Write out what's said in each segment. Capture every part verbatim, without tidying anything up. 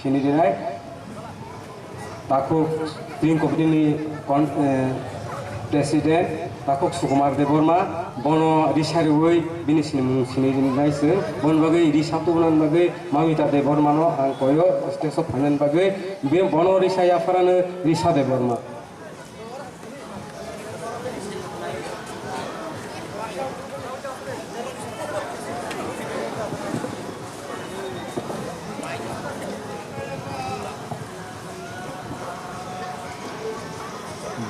Sini dinai takhuk Green Committee ni kon-, eh, President takhuk Sukumar Debbarma, bono risa riwi bini sinimung sini dinai se, bon bagwi risa tubunani bagwi Mamita Debbarma no ang koyo stage o phainani bagwi, bi-, bono risa yapharano risa Debbarma.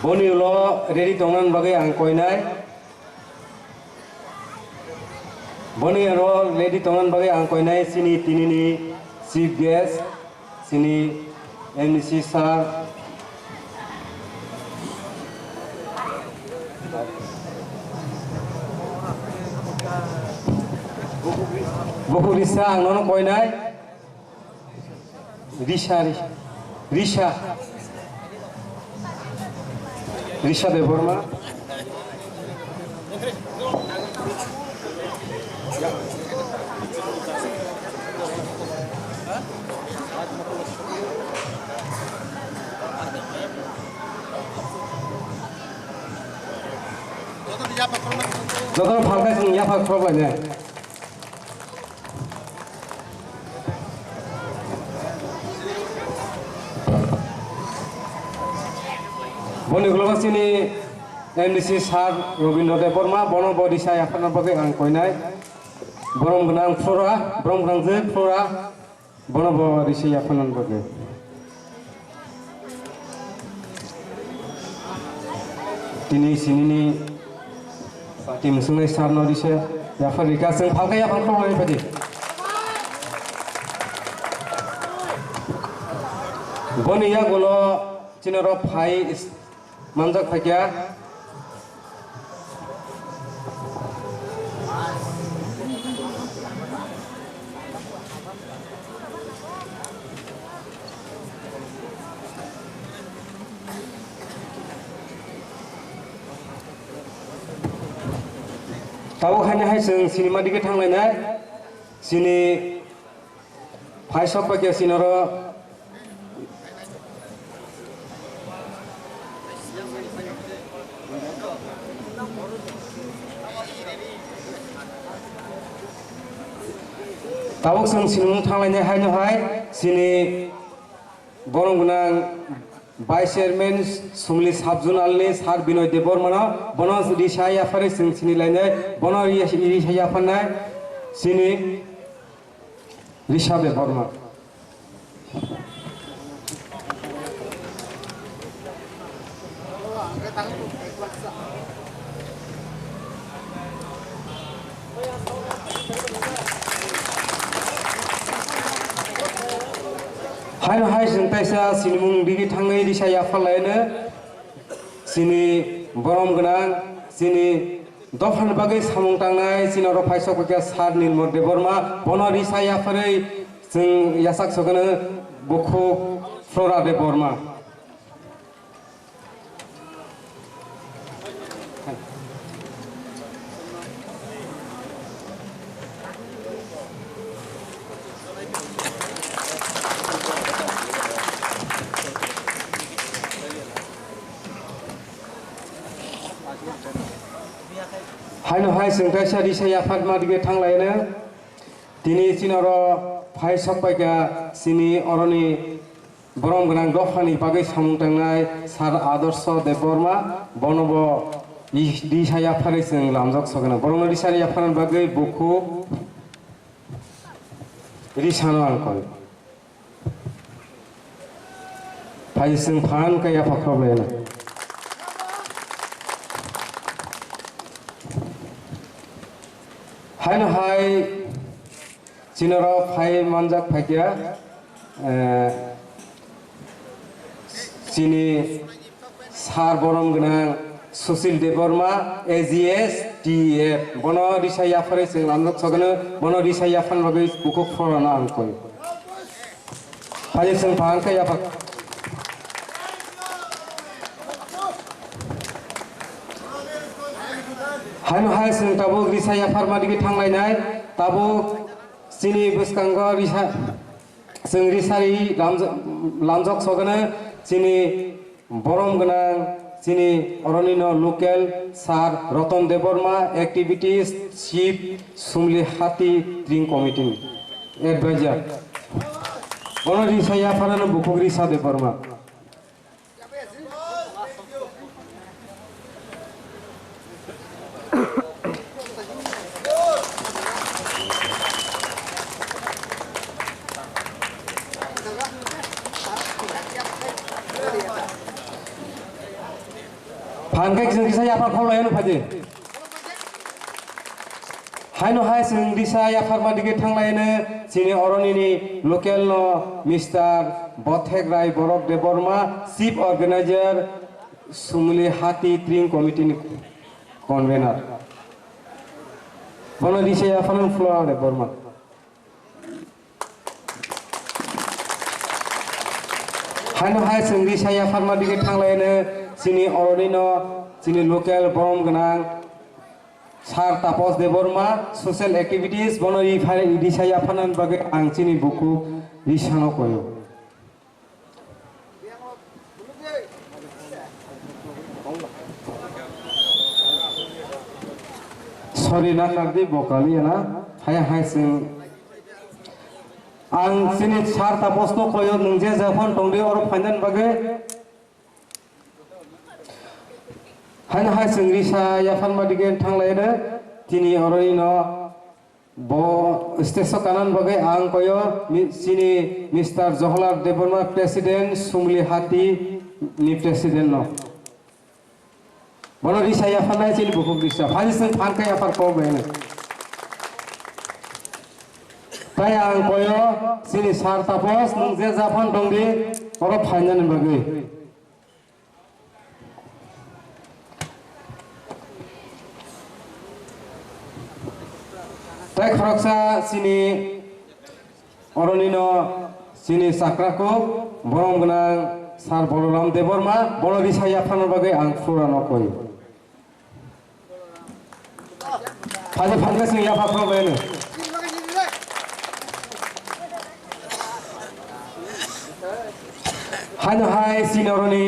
Boni ulo ready tongnani bagwi ang koinai. Boni ulo ready tongnani bagwi ang koinai chini tinini chief guest. Chini M D C sir, bukhuk risa ang nono koinai. Risa, risa, risa, risa Debbarma. Jotono phalkha chwng yaphak khorok lainai. Boni ulo chini M D C sir Robindra Debbarma, bono bo risa yapharna bagwi ang koinai. Borom gwnang Flora, borom gwnang je Flora, bono bo risa yapharna bagwi. Tini sinini sati musungnai sir no risa yaphar rika, chwng phalkha yaphar khorok lainai phaidi. Boni yagulo chini rok phai is-, manjak phaikha. Tabuk haino hai chwng sinima dige thanglainai, chini phaisok bai khe sinoro. Tabuk chwng sinimung thanglainai haino hai chini borom gwnang Vice Chairman Sumli Sub-Zonal ni Sir Binoy Debbarma no, bono risa yapharwi chwng sini lainai, bono ri-, risa yapharnai chini Rishabh Debbarma. Haino hai chwng taisa sinimung digi thangwi risa yapharlaino chini borom gwnang, chini dophani bagwi samung tangnai, chini oro phaisok khe Sir Nirmal Debbarma, bono risa yapharwi chwng yachak sogwno bukhuk Flora Debbarma. Haino hai chwng kaisa risa yapharma dige thanglaino. Tini chini oro phai sok paikha chini oroni borom gwnang dophani bagwi samung tangnai Sir Adarsh Debbarma, bono bo i-, risa yapharwi chwng lamjak sogwno. Borokno risa yapharni bagwi bukhuk risano ang koi. Phai chwng phan kaya phakhroklaina. Haino hai chini oro phai manjak phaikha, eh, chini Sir borom gwnang Sushil Debbarma, A G S, T F. Bono risa yapharwi chwng lamjak sogwno, bono risa yapharni bagwi bukhuk phorano ang koi. Phai chwng phan kaya phak. Haino hai chwng tabuk risa yapharma digi thanglainai, tabuk chini bwskango risa, Chwng risari lamjak, lamjak sogano chini borom gwnang chini oronino local sir Ratan Debbarma, activities chief, Sumli Hati Tring Committee advisor. Bono risa yapharano bukhuk risa Debbarma. Phan khe chwng kisa yaphar khol laino phaidi. Haino hai chwng risa yapharma dige thanglaino chini oronini local no Mister Bothek Rai Borok Debbarma, chief organizer, Sumli Hati Tring Committee ni convener. Bono risa yapharma Flora Debbarma. Haino hai chwng risa yapharma dige thanglaino chini oronino chini local borom gwnang Sir Tapos Debbarma, social activities, bono ri phai, risa yapharnani bagwi ang chini bukhuk risano koyo. Sorry, na kardi bokali na, hai hai sing. Ang chini Sir Tapos no koyo, nwng je japhon tongdi oro phainani bagwi. Haino hai chwng risa yapharma dige thanglaino tini oronino bo stage o kanan bagwi ang koyo mi-, chini Mister Joholar Debbarma president, Sumli Hati ni president no. Bono risa yapharnai chini bukhuk risa. Phai chwng phan khe yaphar kok bai. Tai ang koyo chini Sir Tapos nwng je japhon tongdi oro phainani bagwi. Tai khoroksa chini oronino chini chakra kuk borom gwnang Sir Balaram Debbarma, bono risa yapharna bagwi ang phura no koi. Phaidi phaidi chwng yapha khorok laino. Haino hai chini oroni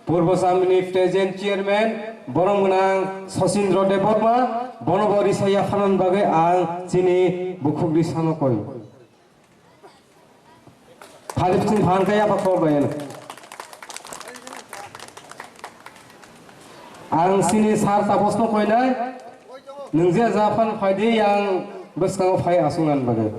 Purbo Chamni present chairman, borom gwnang Sachindra Debbarma, bono bo risa yapharnani bagwi ang chini bukhuk risano koi. Phadi chwng phan khe yapha kok bai. Ang chini Sir Tapos no koinai, nwng je japhon phaidi yang bwskango phai aswk nani bagwi.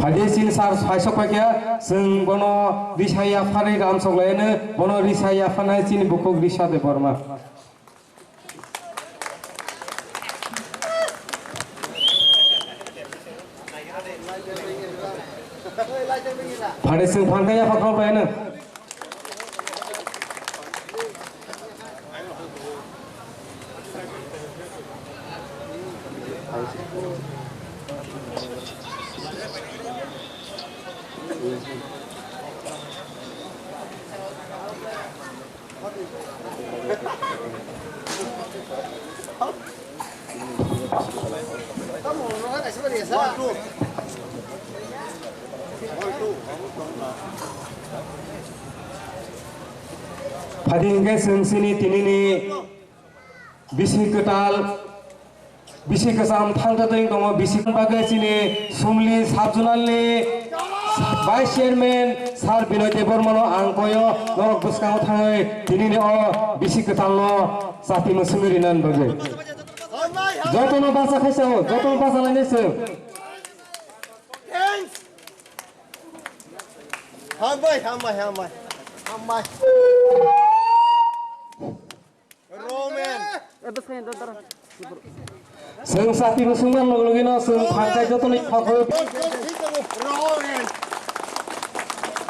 Phaidi chini sir phaisok paikha, chwng bono risa yapharwi ramsok laino, bono risa yapharnai chini bukhuk Risa Debbarma. Phaidi chwng phan khe yapha khorok laino. Phaidi hwnkhe chwng chini tinini bisi kwtal, bisi kwcham thangtatwi tongo, bisi bagwi chini Sumli sub-zonal ni vice chairman sir Binoy Debbarma no ang koyo, norok bwskango thangwi tinini o bisi kwtal no chati mwswngwi rinani bagwi. Jotono bacha khaisa o, jotono bacha lainai se. Hambai, hambai, hambai. Hambai. Roman. Chwng chati mwswngma loglogi no chwng phan khe jotoni khokoi. Roman.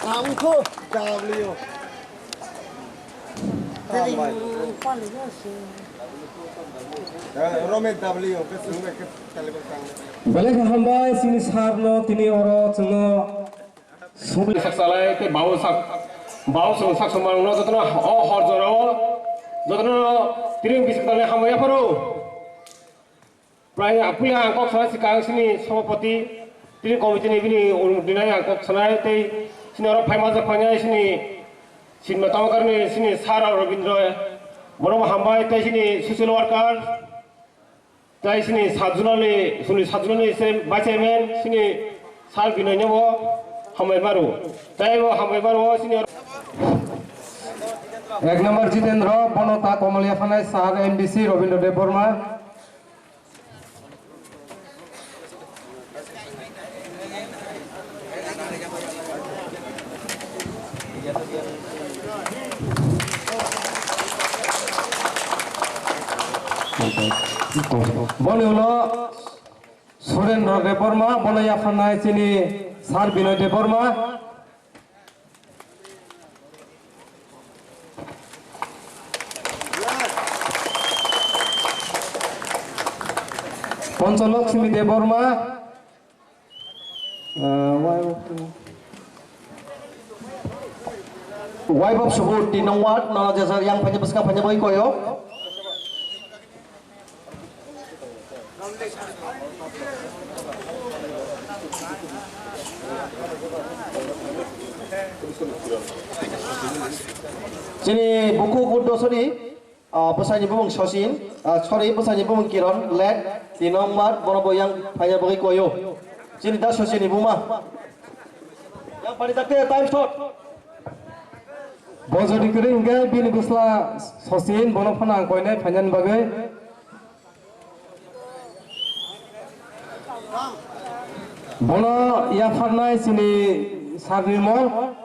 Ang kho W. Belai khe hambai chini sir no tini oro chwngno sumui sak salai tei bau sak, bau chwng sak samang no jotono o hor jora o jotono Tini bisi kwtal hambai yapharo. Prai aphuya ang kok sana sika ang sini sabapati, tini committee ni bini ulung dinai ang kok sanai tei sini oro phaima jak phainai sini sinma tamakar ni sini sir Rabindra, borok hambai tei sini social worker, tei sini sajunani, sini sajunani se vice chairman sini sir Binoy no bo hambai maro, tei bo hambai maro sini. Ek number Jitendra, bono ta komol yaphanai sir M D C Rabindra Debbarma. Boni ulo Surendra Debbarma, bono yaphanai chini sir Binoy Debbarma. Poncholokshmi Debbarma, ah, wai-, Waibab Subur, tin nong ward, nono jesar yang phanya bwskang phanya bai koyo. Chini buku Gudosori, ah, bwsaini bumung Sachin, ah, sorry, bwsaini bumung Kiron, late, tin nong ward, bono bo yang phanya bagwi koyo. Chini da Sachinni buma. Yang phani dakte, time short. Bo jodi kwrwi hwnkhe bini bwsla Sachin, bono phano ang koinai phainani bagwi. Bono yapharnai chini sir Nirmol.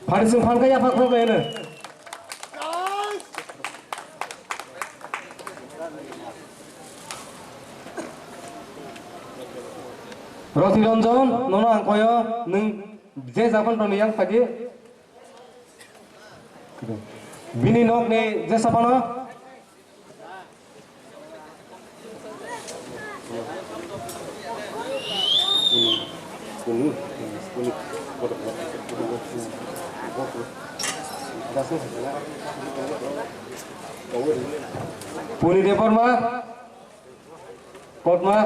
Phari chwng phan khe yaphar khoroknai hwno. Roti Ranjan, nono ang koyo, nwng je japan toni yang phadi. Bini nok ni jesa phano. Puni Debbarma. Potma.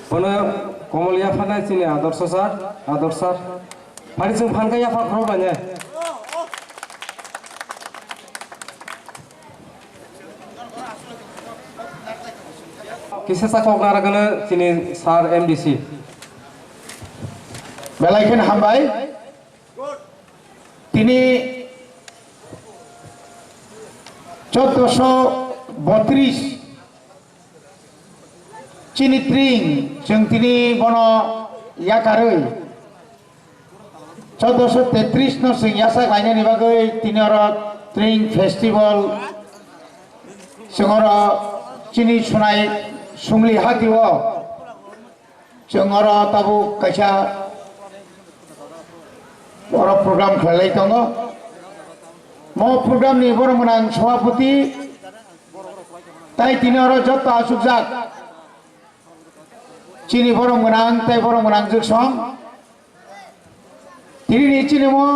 Bono komol yapharnai chini Adarsh sir, Adarsh sir. Phari chwng phan khe yapha khorok lainai. Kisa sa kok naragano chini sir M D C. Belai kheno hambai. Tini choddoso botris chini tring, chwng tini bono yakarwi choddoso tetris no chwng yasak lainani bagwi tini oro tring festival chwng oro chini sunai sumli hatio. Chwng oro tabuk kaisa oro program khlailai tongo. Mo program ni borok gwnang sabhapati tai tini oro joto achukjak chini borok gwnang tai borok gwnang jwksong. Tini ni chini mo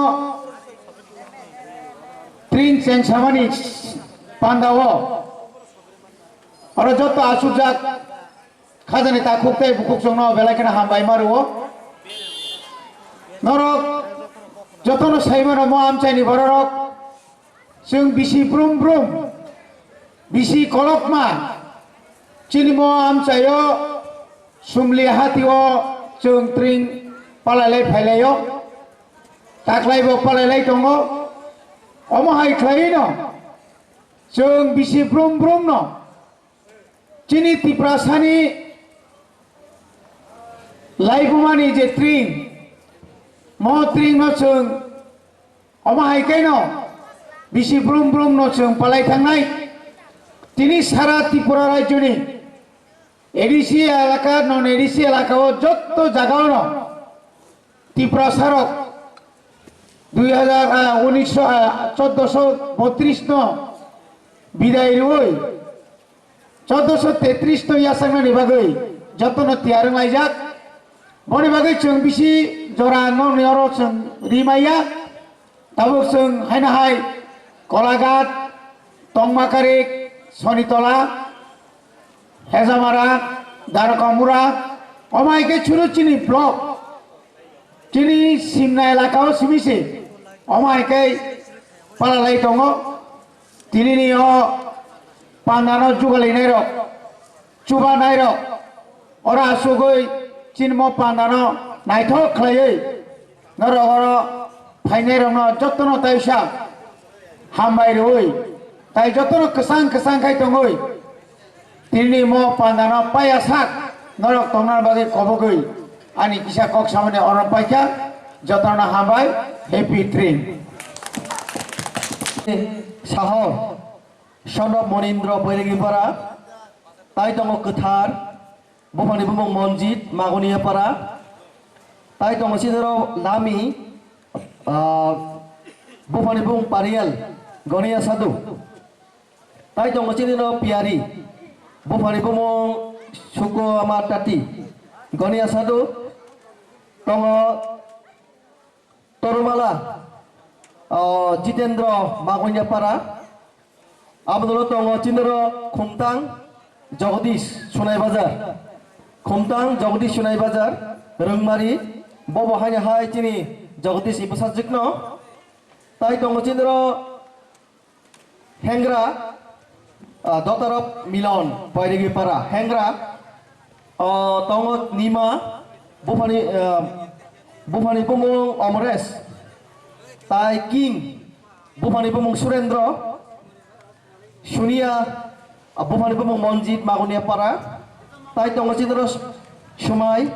tring chengsamani pandao oro joto achukjak. Khajani takhuk tei bukhuk chwngno belai kheno hambai ma rwo. Norok jotono sai mano mo amchaini bororok. Chwng bisi brum brum, bisi kolokma. Chini mo amchaio sumli hatio chwng tring palailai phailaio. Taklaibo palailai tongo. Omo hai khlaino chwng bisi brum brumno chini Tiprasani laibumani je tring, mo tringno chwng omo hai khe no bisi brum brum no chwng palai thangnai. Tini sara Tripura rajyoni A D C elaka, non A D C elaka o jotto jaga o no Tiprasa rok dui hajar, ah, unisho, ah, choddoso botris no bidai rwi choddoso tetris no yasaknani bagwi jotono tiyar wnglaijak. Boni bagwi chwng bisi jora nokni oro chwng rimaya. Tabuk chwng haino hai Kolaghat, Tongmakarik, Sonitola, Hejamara, Darakamura, omai khe churu chini block, chini simna elaka o simi se, omai khe palalai tongo. Tinini o pandano jugalinairok, chubanairok, oro asugwi chini mo pandano naithok khlaiwi norok oro phainairokno jotono taisa hambai rwui, tai jotono kwchang kwchang khai tongwi, tinini mo pandano paya sak norok tongna bagwi kobogwi ani kisa kok samani oro paikha. Jotono hambai, happy trip. Sahor. Son of Monindra Boiregi Para, tai tongo Kwthar, buphani bumung Monjit Magonia Para, tai tongo chini oro Lami, ah, buphani bumung Parial, Gonia Sadhu, tai tongo chini oro Piyari, buphani bumung Suko Ama Tati, Gonia Sadhu, tongo Torumala, o, Jitendra Magonia Para, aboni ulo tongo chini oro Khumtang Jagadish Sunai Bazar, Khumtang Jagadish Sunai Bazar, Rwngmari, bobo haino hai chini Jagadish ni bwsajwkno, tai tongo chini oro Hengra, ah, daughter of Milon, Boiregi Para, Hengra, oh, tongo Nima, buphani, ah, buphani bumung Omresh, tai King, buphani bumung Surendra, Sunia, ah, buphani bumung Monjit, Magonia Para, tai tongo chini oro Sumai,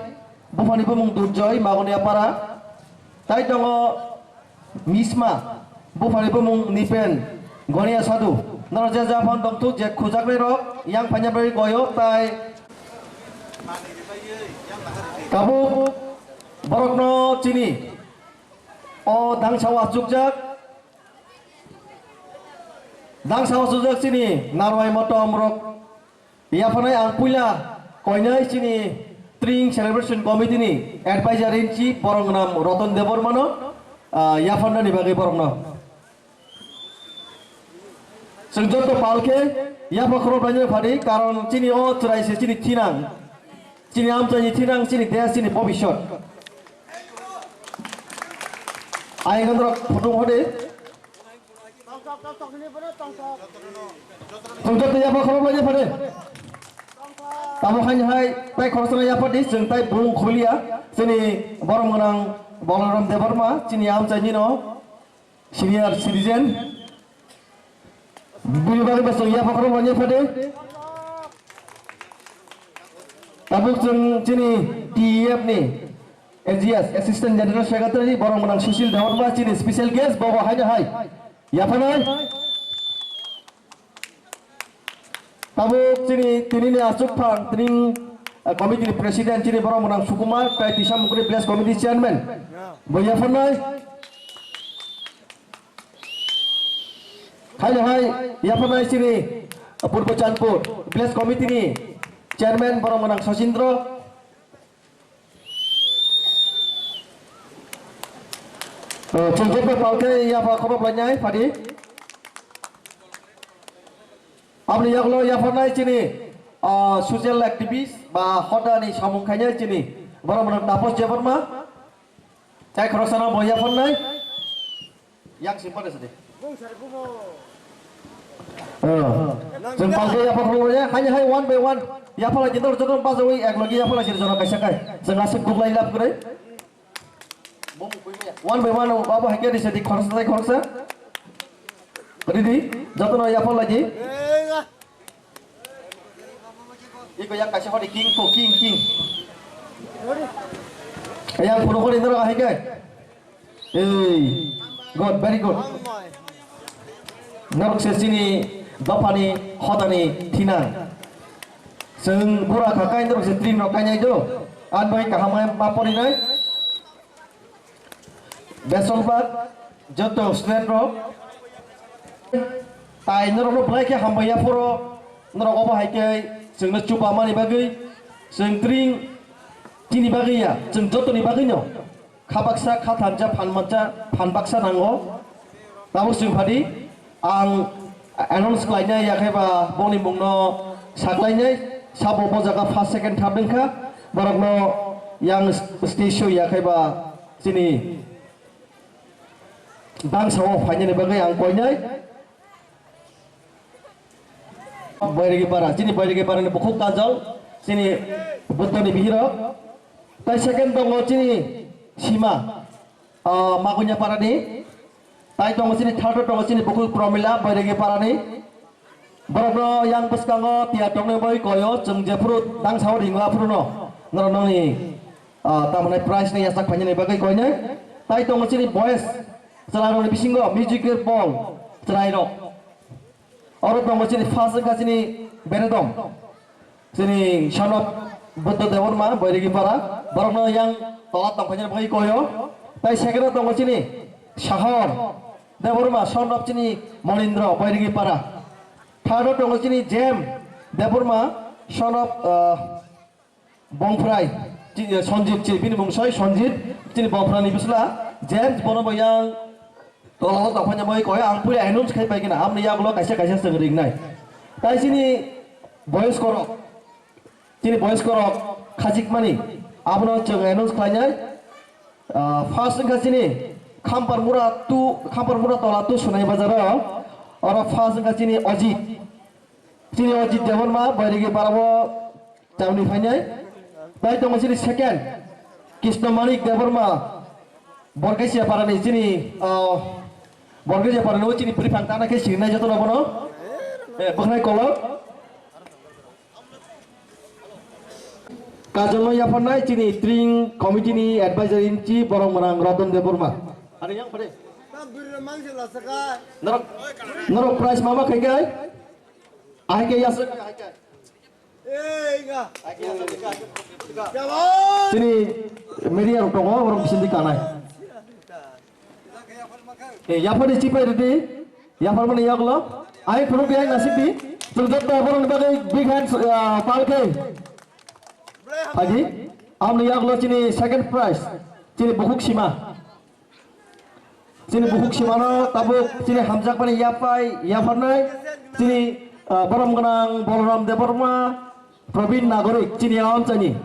buphani bumung Durjoy, Magonia Para, tai tongo Misma, buphani bumung Nipen, Gonia Sadhu, norok je japhano tongthuk je khujaknairok, yang phaina bagwi goyo, tai tabuk borokno chini o dangsa o achukjak, dangsa o achukjak chini narwai motom rok. Yapharnai ang puila koinai chini Tring Celebration Committee ni advisor in chief borok nam Ratan Debbarma no, ah, yapharnani bagwi borok no. Chwng joto pal khe yapha khorok laina phadi, karon chini o chwrai se chini thinang, chini amchaini thinang, chini desh, chini bobisot. Ayang andro photo hode. Chwng joto yapha khorok laina phadi. Tamo haini hai tai khoroksa yapha di, chwng tai bung khuliya, chini borom gwnang Balaram Debbarma, chini amchaini no. Senior citizen. Bini bagwi bo chwng yapha khorok laina phade. Tabuk chwng chini T E F ni A G S, Assistant General Secretary, borom gwnang Sushil Debbarma, chini special guest, bobo haino hai. Yaphanai. Tabuk chini tinini achukphang, tring, eh, committee ni president chini borom gwnang Sukumar, tai Tisa Mukri Village Committee chairman. Bo yapharnai. Haino hai yapharnai chini, eh, Purbo Chandpur Village Committee ni chairman borom gwnang Sachindra. Chwng joto pal khe yapha khorok lainai phadi. Aboni yagulo yapharnai chini, ah, social activist ba hodani samung khainai chini borok mwnang Taposh Debbarma. Tai khoroksa no bo yapharnai. Yang sing pada sini. Oh. Chwng pal khe yapha khorok ya, haini hai one by one. Yapha lai jindor joto bajawi ek logi yapha lai jindor jono kaisa kai. Chwng aswk duk lai lab kwrwi. One by one abo hai khe di sadi khoroksa tai khoroksa. Ready? Joto no yapha lai di. Iko yang kaisa hodi king ko king king. Yang photo hodi norok ahai kai. Ei, good, very good. Norok se chini dophani hodani thinang. Chwng bura kha kai norok se tring rok kainai do. An bai kaham ma porinai. Besolbak joto student rok, tai norokno belai khe hambai ya phoro, norok obo hai khe chwngno chubamani bagwi, chwng tring chini bagwi ya, chwng jotoni bagwino kha baksa, kha thansa, phan mansa, phan baksa nango. Tabuk chwng phadi, ang announce khlainai, yakhai ba boni mungno saklainai, sabo bo jaga first, second, third wngkha, borokno yang stage show yakhai ba chini bangsa o phainani bagwi ang koinai. Boiregi para, chini Boiregi para ni bukhuk Kajol, chini Buddha ni bihirok. Tai second tongo chini Sima, ah, Magunya para ni. Tai tongo chini third tongo chini bukhuk Promila, Boiregi para ni. Borokno yang bwskango tiya tongnai bai koyo, chwng jephuru dangsa o ringo aphuru no. Norok nongni, ah, tamoni prize ni yasak phainani bagwi koinai. Tai tongo chini boys, chwrairokni bisingo musical ball, chwrairok. Oro tongo chini first wngkha chini Beredom. Chini son of Buddha Debbarma, Boiregi para. Borokno yang tola tongphainani bagwi koyo. Tai second o tongo chini Sahor Debbarma, son of chini Monindra, Boiregi para. Third o tongo chini Jem Debbarma, son of, uh, Bongphrai, chi-, eh, Sanjit, chi, bini mung soi Sanjit, chini Bongphrai ni bisla, James bono bo yang tola o tongphai namoi koi, ang puri announce khai pai kena, amni yagulo kaisa kaisa chwng ringnai. Tai chini boys korok, chini boys korok khajik mani, abono chwng announce khlainai. Ah, first wngkha chini Khampar Mura two, Khampar Mura tola two Sonai Bazar o, oro first wngkha chini Ajit. Chini Ajit Debbarma, Boiregi para o chamni phainai. Tai tongo chini second, Krishna Manik Debbarma, Borkasia para ni chini, ah, Borkasia para ni chini bwrwi phang tana khe sinai joto no bono. Eh, bwkhnai kolok. Kajolno yapharnai chini string committee ni advisor in chief borok mwnang Ratan Debbarma. Are yang pare. Norok, norok prize mama khai kai? Ai ke yas. Chini media rok tongo, borok bising di kanai. Eh, yaphar di chipai redi, yaphar mani yaklo. Ai phunuk di ai nasib di. Chwng jotto borok ni bagwi big hands, ah, palke. Pagi, amni yaklo chini second prize, chini bukhuk Sima. Chini bukhuk Simano tabuk chini hamjakmani yapai, yapharnai, chini, ah, borom gwnang Balaram Debbarma, Probin Nagorik, chini amchani.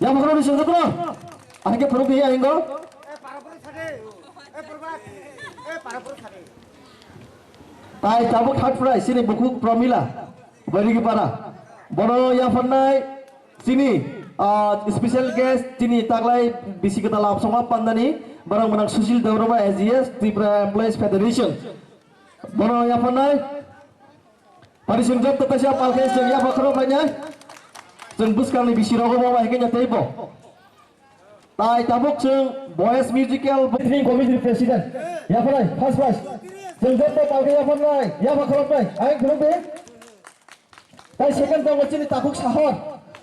Yaphakro ni sengkatro. Ahike phunuk ya ingo. Tai tabuk third prize, chini bukhuk Promila, Boiregi para. Bono yapharnai, chini, ah, special guest, chini taklai bisi kwtal absongma pandani, borok mwnang Sushil Debbarma, A G S, Tripura Employees Federation. Bono yapharnai, pari sung jotto taisa palkhe sung yapha khoro phainai. Chwng bwskangni bisi rogo bo bai kenya teibo. Tai tabuk chwng Boys Musical Committee President. Yapharnai, first prize. Chwng jotto palkhe yapharnai, yapha khoro pai, ai khoro pai. Tai second tongo chini Takhuk Sahor.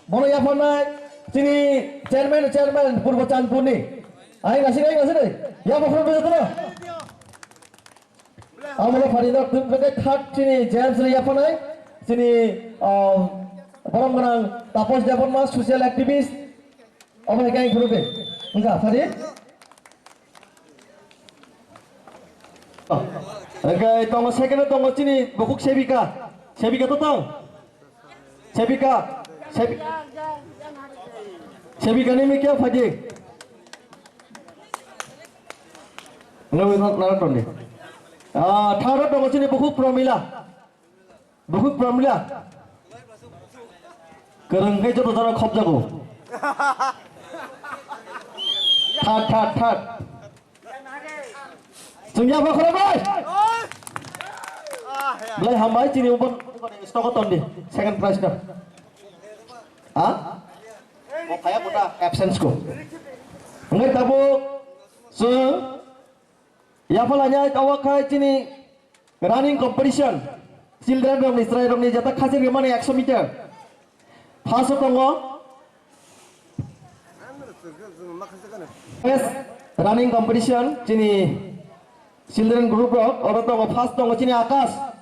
Bono yapharnai chini chairman, chairman Purbo Chandpurni. Ai nasi, ai nasi, ai. Yapha khoro pai jotono. Amolo pharijak third chini James ni yapharnai, chini, ah, borom gwnang Taposh Debbarma, social activist, omo hai khe phuru de. Wngkha, phari? Oke, tongo second tongo chini bukhuk Sevika. Sevika to tong? Sevika, Sevi-, Sevika ni mikya phaji. Nang nang nang tong di. Ah, tharo tongo chini bukhuk Promila. Bukhuk Promila. Kereng kai joto jara khop jago. Thak thak thak. Chwng yapha khoro bai. Belai hambai chini ubon stock ton di second prize no. Ha? Bo phaya kota absence ko. Ngai tabo chwng yapha lanya tawa khai chini running competition. Children rokni, chwrai rokni jata khajir rimani ekso meter. First o tongo Yes, running competition chini children group rok, oro tongo first tongo chini Akash.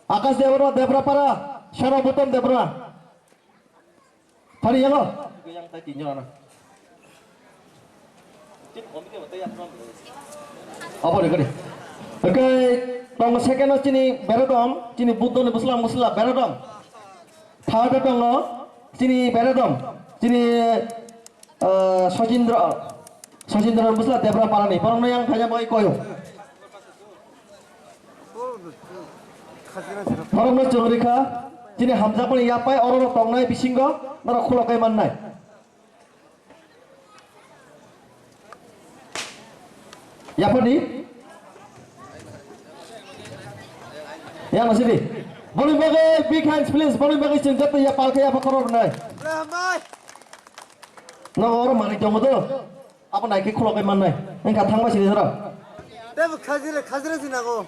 Akash Debra, Debrapara, Sharabutom Debra. Phari yango. Obo ni gari. Oke, tongo second o chini Beredom, chini Buddho ni bwsla bwsla Beredom. Third o tongo chini Beredom, chini, ah, Sojindra, Sojindra ni bwsla Debra Parani. Borokno yang khaina bai koyo. Borokno chwng rikha, chini hamjakmani yapai oro tongnai bisingo norok khulok kai mannai. Yapharni? Yang masih di. Boni bagwi big hands please, boni bagwi chwng joto ya palka ya pakoro nai. Nogo oro manwi tongo do. Abo naikhe khulok kai mannai. Engkha thangma sini jora. Tebo khajire, khajire sinago.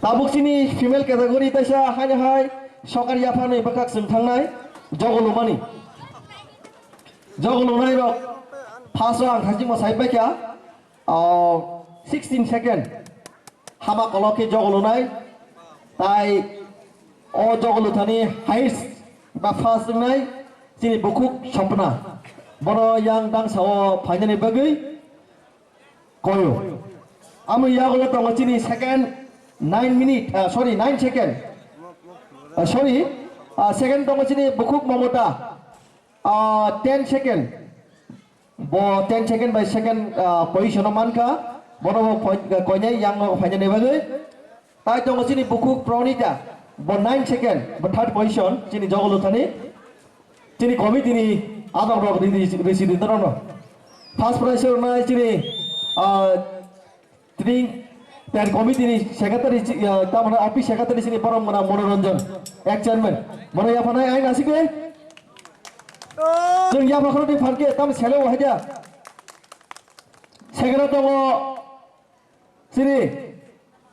Tabuk chini female category taisa haino hai sokar yapharni bwkhak chwng thangnai jogolumani. Jogolunai rok first o ang thajima sai paikha, ah, sixteen second. Hama kolok khe jogolunai. Tai o jogoluthani highest ba first wngnai chini bukhuk Sopna. Bono yang dangsa o phainani bagwi koyo. Amo yagulo tongo chini second nine minute, ah, sorry, nine second. Ah, sorry, ah, second tongo chini bukhuk Momota. Ah, ten second. Bo ten second by second, ah, position o mankha. Bono bo poi-, koinai yang o phainani bagwi. Tai tongo chini bukhuk Pranita. Bo nine second, bo third position, chini jogoluthani. Chini committee ni adong rok ri-, ri-, risi ri tongno. First prize rwnai chini, ah, Tring ter committee ni secretary chi-, ya, tamana office secretary sini borom gwnang Monoranjan, ex chairman. Bono yaphanai ain asik de. Chwng yapha khoro di pharke tam sele o haja. Second tongo sini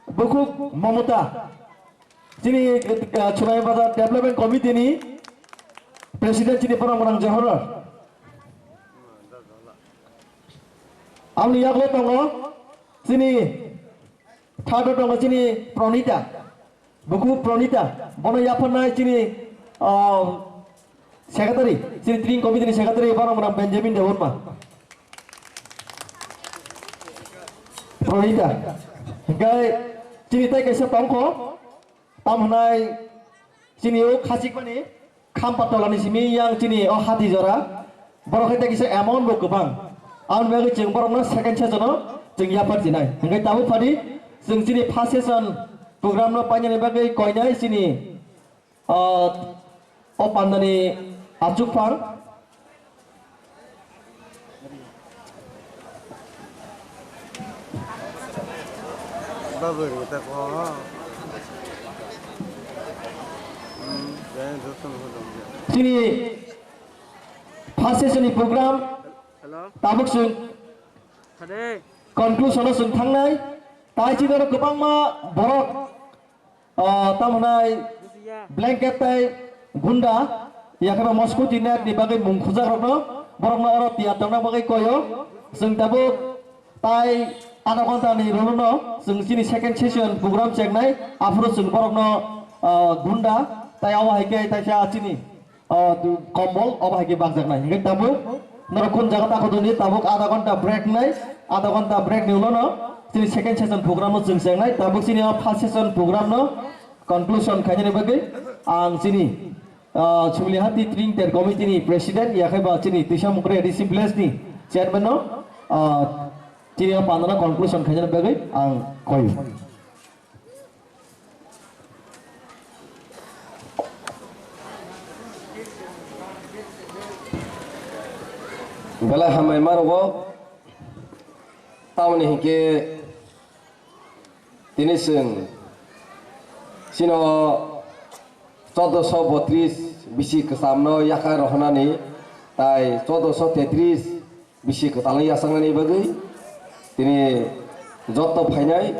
bukhuk Mamota. Chini, eh, Chunai Bazar Development Committee ni President chini borom gwnang Johor. Aboni yagulo tongo chini third o tongo chini Pranita, bukhuk Pranita, bono yapharnai chini, ah, secretary, chini tring committee ni secretary bono mwnam Benjamin Debbarma. Pranita, hingke chini tai kaisa tongkho, tam hwnai chini o khachikmani. Khampa tolani simi yang chini o hati jora. Borok hai kisa amount bo kwbang. Aboni bagwi chwng borokno second session o chwng yaphar jinai. Hingke tabuk phadi chwng chini first session program no painani bagwi koinai chini, ah, o pandani achukphang. Chini first session ni program tabuk chwng conclusion o chwng thangnai. Tai chini oro kwbangma borok, ah, tamo hwnai blanket tai gunda, yakhe ba mosquito net ni bagwi mung khujak rokno, borokno oro tiyar tongna bagwi koyo. Chwng tabuk tai adha ghonta ni rwrwno chwng chini second session program chengnai, aphuru chwng borokno, ah, gunda tai abo hai khe taisa chini, ah, kombol obo hai khe bakjaknai. Hingke tabuk norok khun jaga ta khodoni, tabuk adha ghonta break nai, adha ghonta break ni ulo no chini second session program no chwng chengnai. Tabuk chini o first session program no conclusion khainani bagwi ang chini, ah, Chumlihati Tring Ter Committee ni President, yakhe ba chini Tisa Mukri A D C Village ni Chairman no, ah, chini o pandana conclusion khainani bagwi ang koyo. Belai hambai ma rwgo, tamoni hinkhe tini chwng chino chordoso botris bisi kwchamno yakhai rohornani, tai chordoso tetris bisi kwtalno yachaknani bagwi tini joto phainai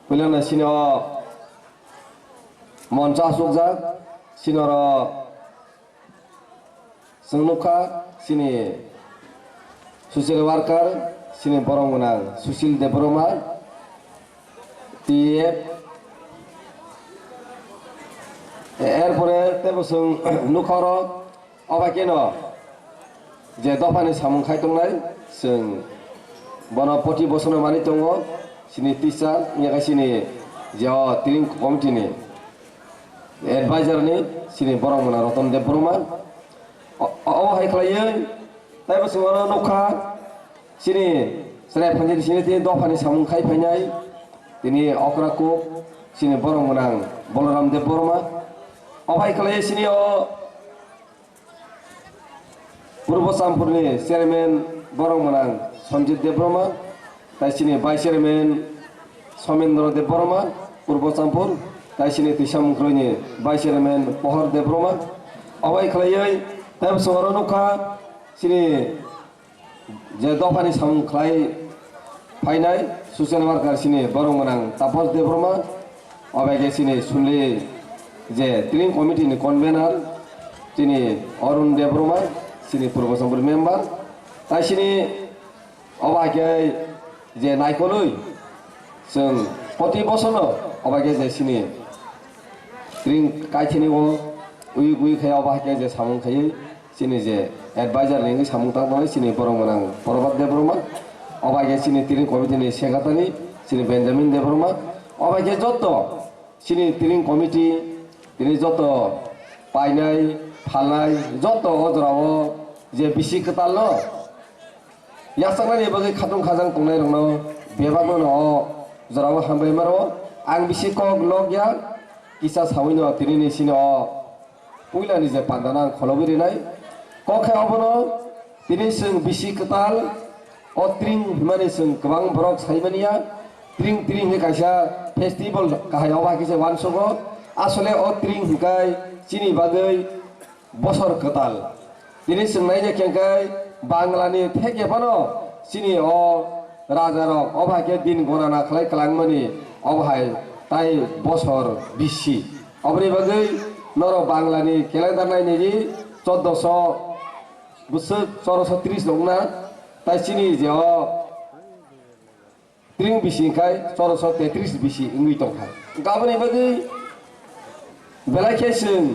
puilano chini o moncho achukjak, chini oro chwng nukha chini social worker, chini borom gwnang Sushil Debbarma, T F, erpore tebo chwng nukha oro. Obo keno je dophani samung khai tongnai, chwng bono poti bosono manwi tongo. Sini teacher, wngya khe sini je o training committee ni advisor ni sini borok mwnang Ratan Debbarma. O, o, o hai khlaiwi taibo chwng oro nukha sini chwrai phanjari sini tini dophani samung khai phainai tini okra kuk sini borok mwnang Balaram Debbarma. O hai khlaiwi sini o Purbo Champurni chairman borok mwnang Sanjit Debbarma, tai sini vice chairman Somendra Debbarma, Purbo Champur, tai sini Twisa Mungkroini vice chairman Pohor Debbarma. Obai khlaiwi taibo chwng oro nukha sini je dophani samung khlai phainai social worker sini borok mwnang Tapas Debbarma, obai khe sini sumli je training committee ni convener sini Arun Debbarma, sini Purbo Champur member, tai sini obai khe je naikolwi chwng poti bosono obai khe je sini training kaithini o ui ui khe obai khe je samung khaiwi Chini je advisor ni wngwi samung tang tongnai chini borok mwnang Prabhat Debbarma, obai khe chini training committee ni secretary chini Benjamin Debbarma, obai khe joto chini training committee tini joto painai phalnai joto o jora o je bisi kwtal no yachaknani bagwi khatung khajang tongnai rokno bebak no o jora o hambai mano. Ang bisi kok lok ya kisa sawi no tini ni sini o puila ni je panda no ang kholobwi rinai. Kok khe obono tini chwng bisi kwtal o tring hwnmani chwng kwbang borok sai mani ya. Tring tring hwnwi kaisa festival kahai obo hai khe se uansugo. Asole o tring hwnkhai chini bagwi bosor kwtal. Tini chwng naina khe hwnkhe Bangla ni theke phano chini o raja rok obo hai khe din gonana khlai kwlangmani obo hai tai bosor bisi. Oboni bagwi norok Bangla ni calendar nainai di choddoso bwswk choroso tris wngna tai chini je o tring bisi khai choroso tetris bisi wngwi tongkha. Aboni bagwi belai khe chwng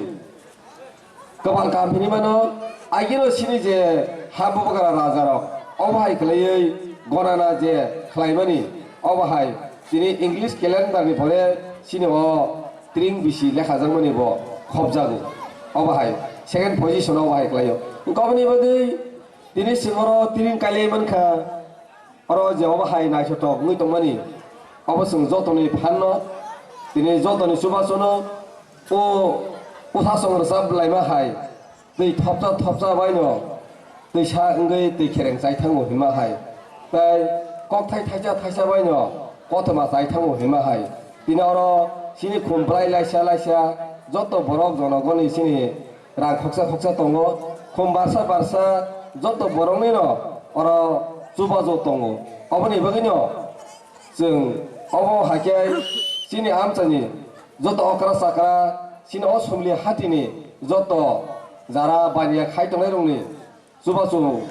kwbang kaham hinwi mano, agino chini je ha bubagra rajarok obo hai khlaiwi gonana je khlaimani obo hai tini English calendar ni phore chini o tring bisi lekhajakmani bo khopjago. Obo hai second position obo hai khlaio. Aboni bagwi tini chwng oro tring kailai mankha. Oro je obo hai naithothok wngwi tongmani, obo chwng jotoni phanno, tini jotoni chubachuno, o uthasong rwchap laima hai, twi thopsa thopsa baino twisa wngwi twi khereng chai thango hima hai, tei kokthai thaisa thaisa baino kothoma chai thango hima hai. Tini oro chini khum bwlai laisa laisa joto borok jonogoni chini rang khoksa khoksa tongo, khum barsa barsa joto boroknino oro chubajo tongo. Oboni bagwino chwng obo hai khe chini amchaini joto okra chakra, chini o Sumli hatini joto jara baniya khai tongnairokni chubachu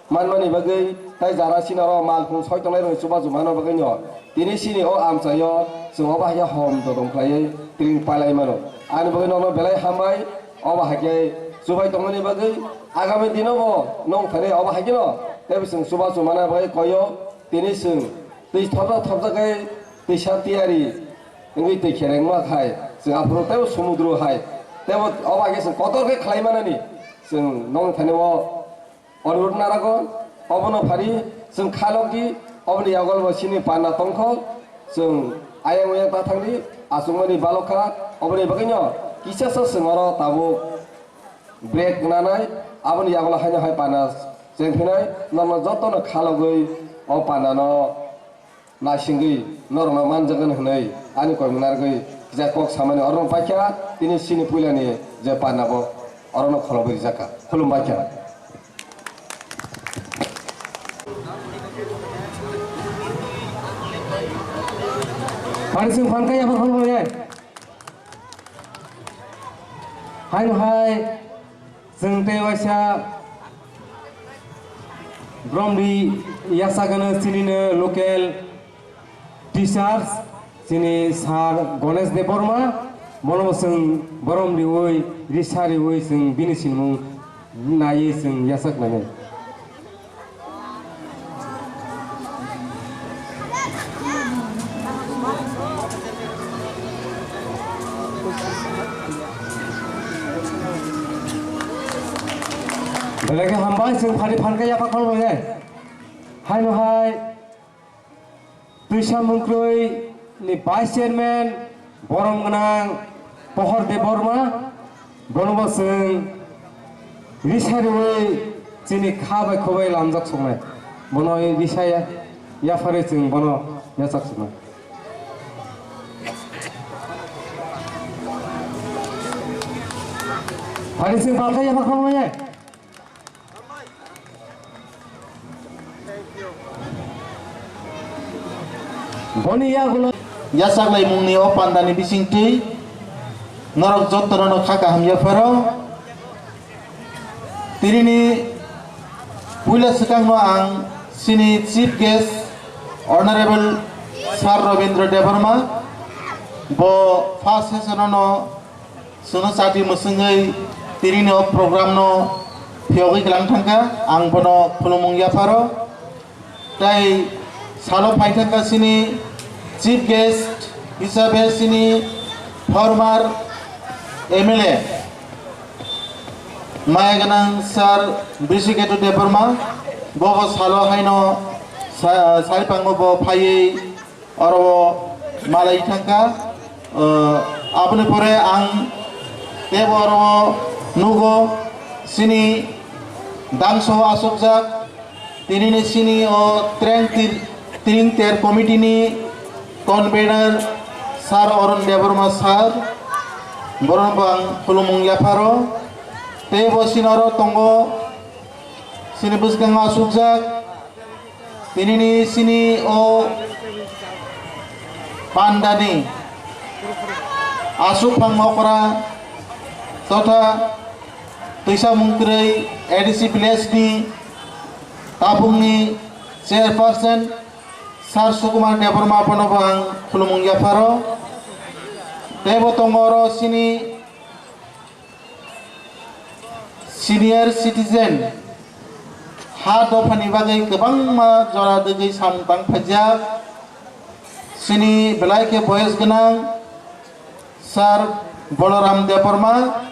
manmani bagwi, tei jara sinaro malkhung soi tongnai rokni chubachu manna bagwino tini chini o amchaio chwng obo hai khe hom dodom khlaiwi tring pailai mano. Ani bagwi nokno belai hambai, obo hai khe chubai tongmani bagwi. Agami dino bo nong thani obo hai kheno teibo chwng chubachu manna bagwi koio. Tini chwng twi thopjak thopjak khe twisa tiyari wngwi twi kherengma khai chwng aphuru teibo sumudru hai teibo obo hai khe chwng kotor khe khlai manani chwng nong thani o Onurudh narago, obono phari chwng khalok di, oboni yago bo chini panda tongkho, chwng ayang oyang ta thangdi, achukmani balokha, oboni bagwino kisasa chwng oro tabuk break nanai, aboni yagulo haino hai panda chengphinai, norokno jotono khalogwi o pandano naisingwi norokno manjagani hwnwi ani kok narwgwi kisa kok samani oro paikha, tini chini puilani je panda bo orono kholobwi rijakha. Khulumbaikha. Pharising phankha yapha khulumbaikha. Haino hai Chwng tei waisa Bromdi yachakgano chinino local teachers, chini Sir Ganesh Debbarma, bono bo chwng borom riwi, risa riwi chwng bini sinimung naiwi chwng yachak lainai. Belai khe hambai, chwng phari phan khe yapha khol bai. Haino hai Twisa Mungkrwi ni Vice Chairman borom gwnang Pohor Debbarma, bono bo chwng risa rwui chini kha bai kho bai lamjak soknai. Bono risa ya, yapharwi chwng bono yachak soknai. Phari chwng palkha yapha khol bai. Boni yagulo yachaklaimungni o pandani bisingtwi norok jottono kha kaham yapharo. Tinini puila swkangno ang chini Chief Guest Honorable Sir Rabindra Debbarma bo first session-o no Chwngno chati mwswngwi tinini o program no phiyogwi kwlang thangkha, ang bono khulumung yapharo. Tei salo phai thangkha chini chief guest hisabe chini former M L A maya gwnang Sir Brisiketu Debbarma, bobo salo haino sa-, saripango bo phaiwi oro o malai thangkha. Uh, aboni pore ang tebo oro o nugo chini dangso asokjak, tinini chini o treng tir-, tring ter committee ni convener Sir Arun Debbarma sir, borokno bo ang khulumung yapharo. Tei bo chini oro tongo chini bwskango asokjak, tinini chini o pandani aswk phang okra totha Twisa Mungtrwi A D C village ni tabukni chairperson Sir Sukumar Debbarma bono bo ang khulumung yapharo. Tei bo tongo oro chini senior citizen ha dophani bagwi kwbangma jora dwgwi samung tang phaijak. Chini belai khe boyes gwnang Sir Balaram Debbarma,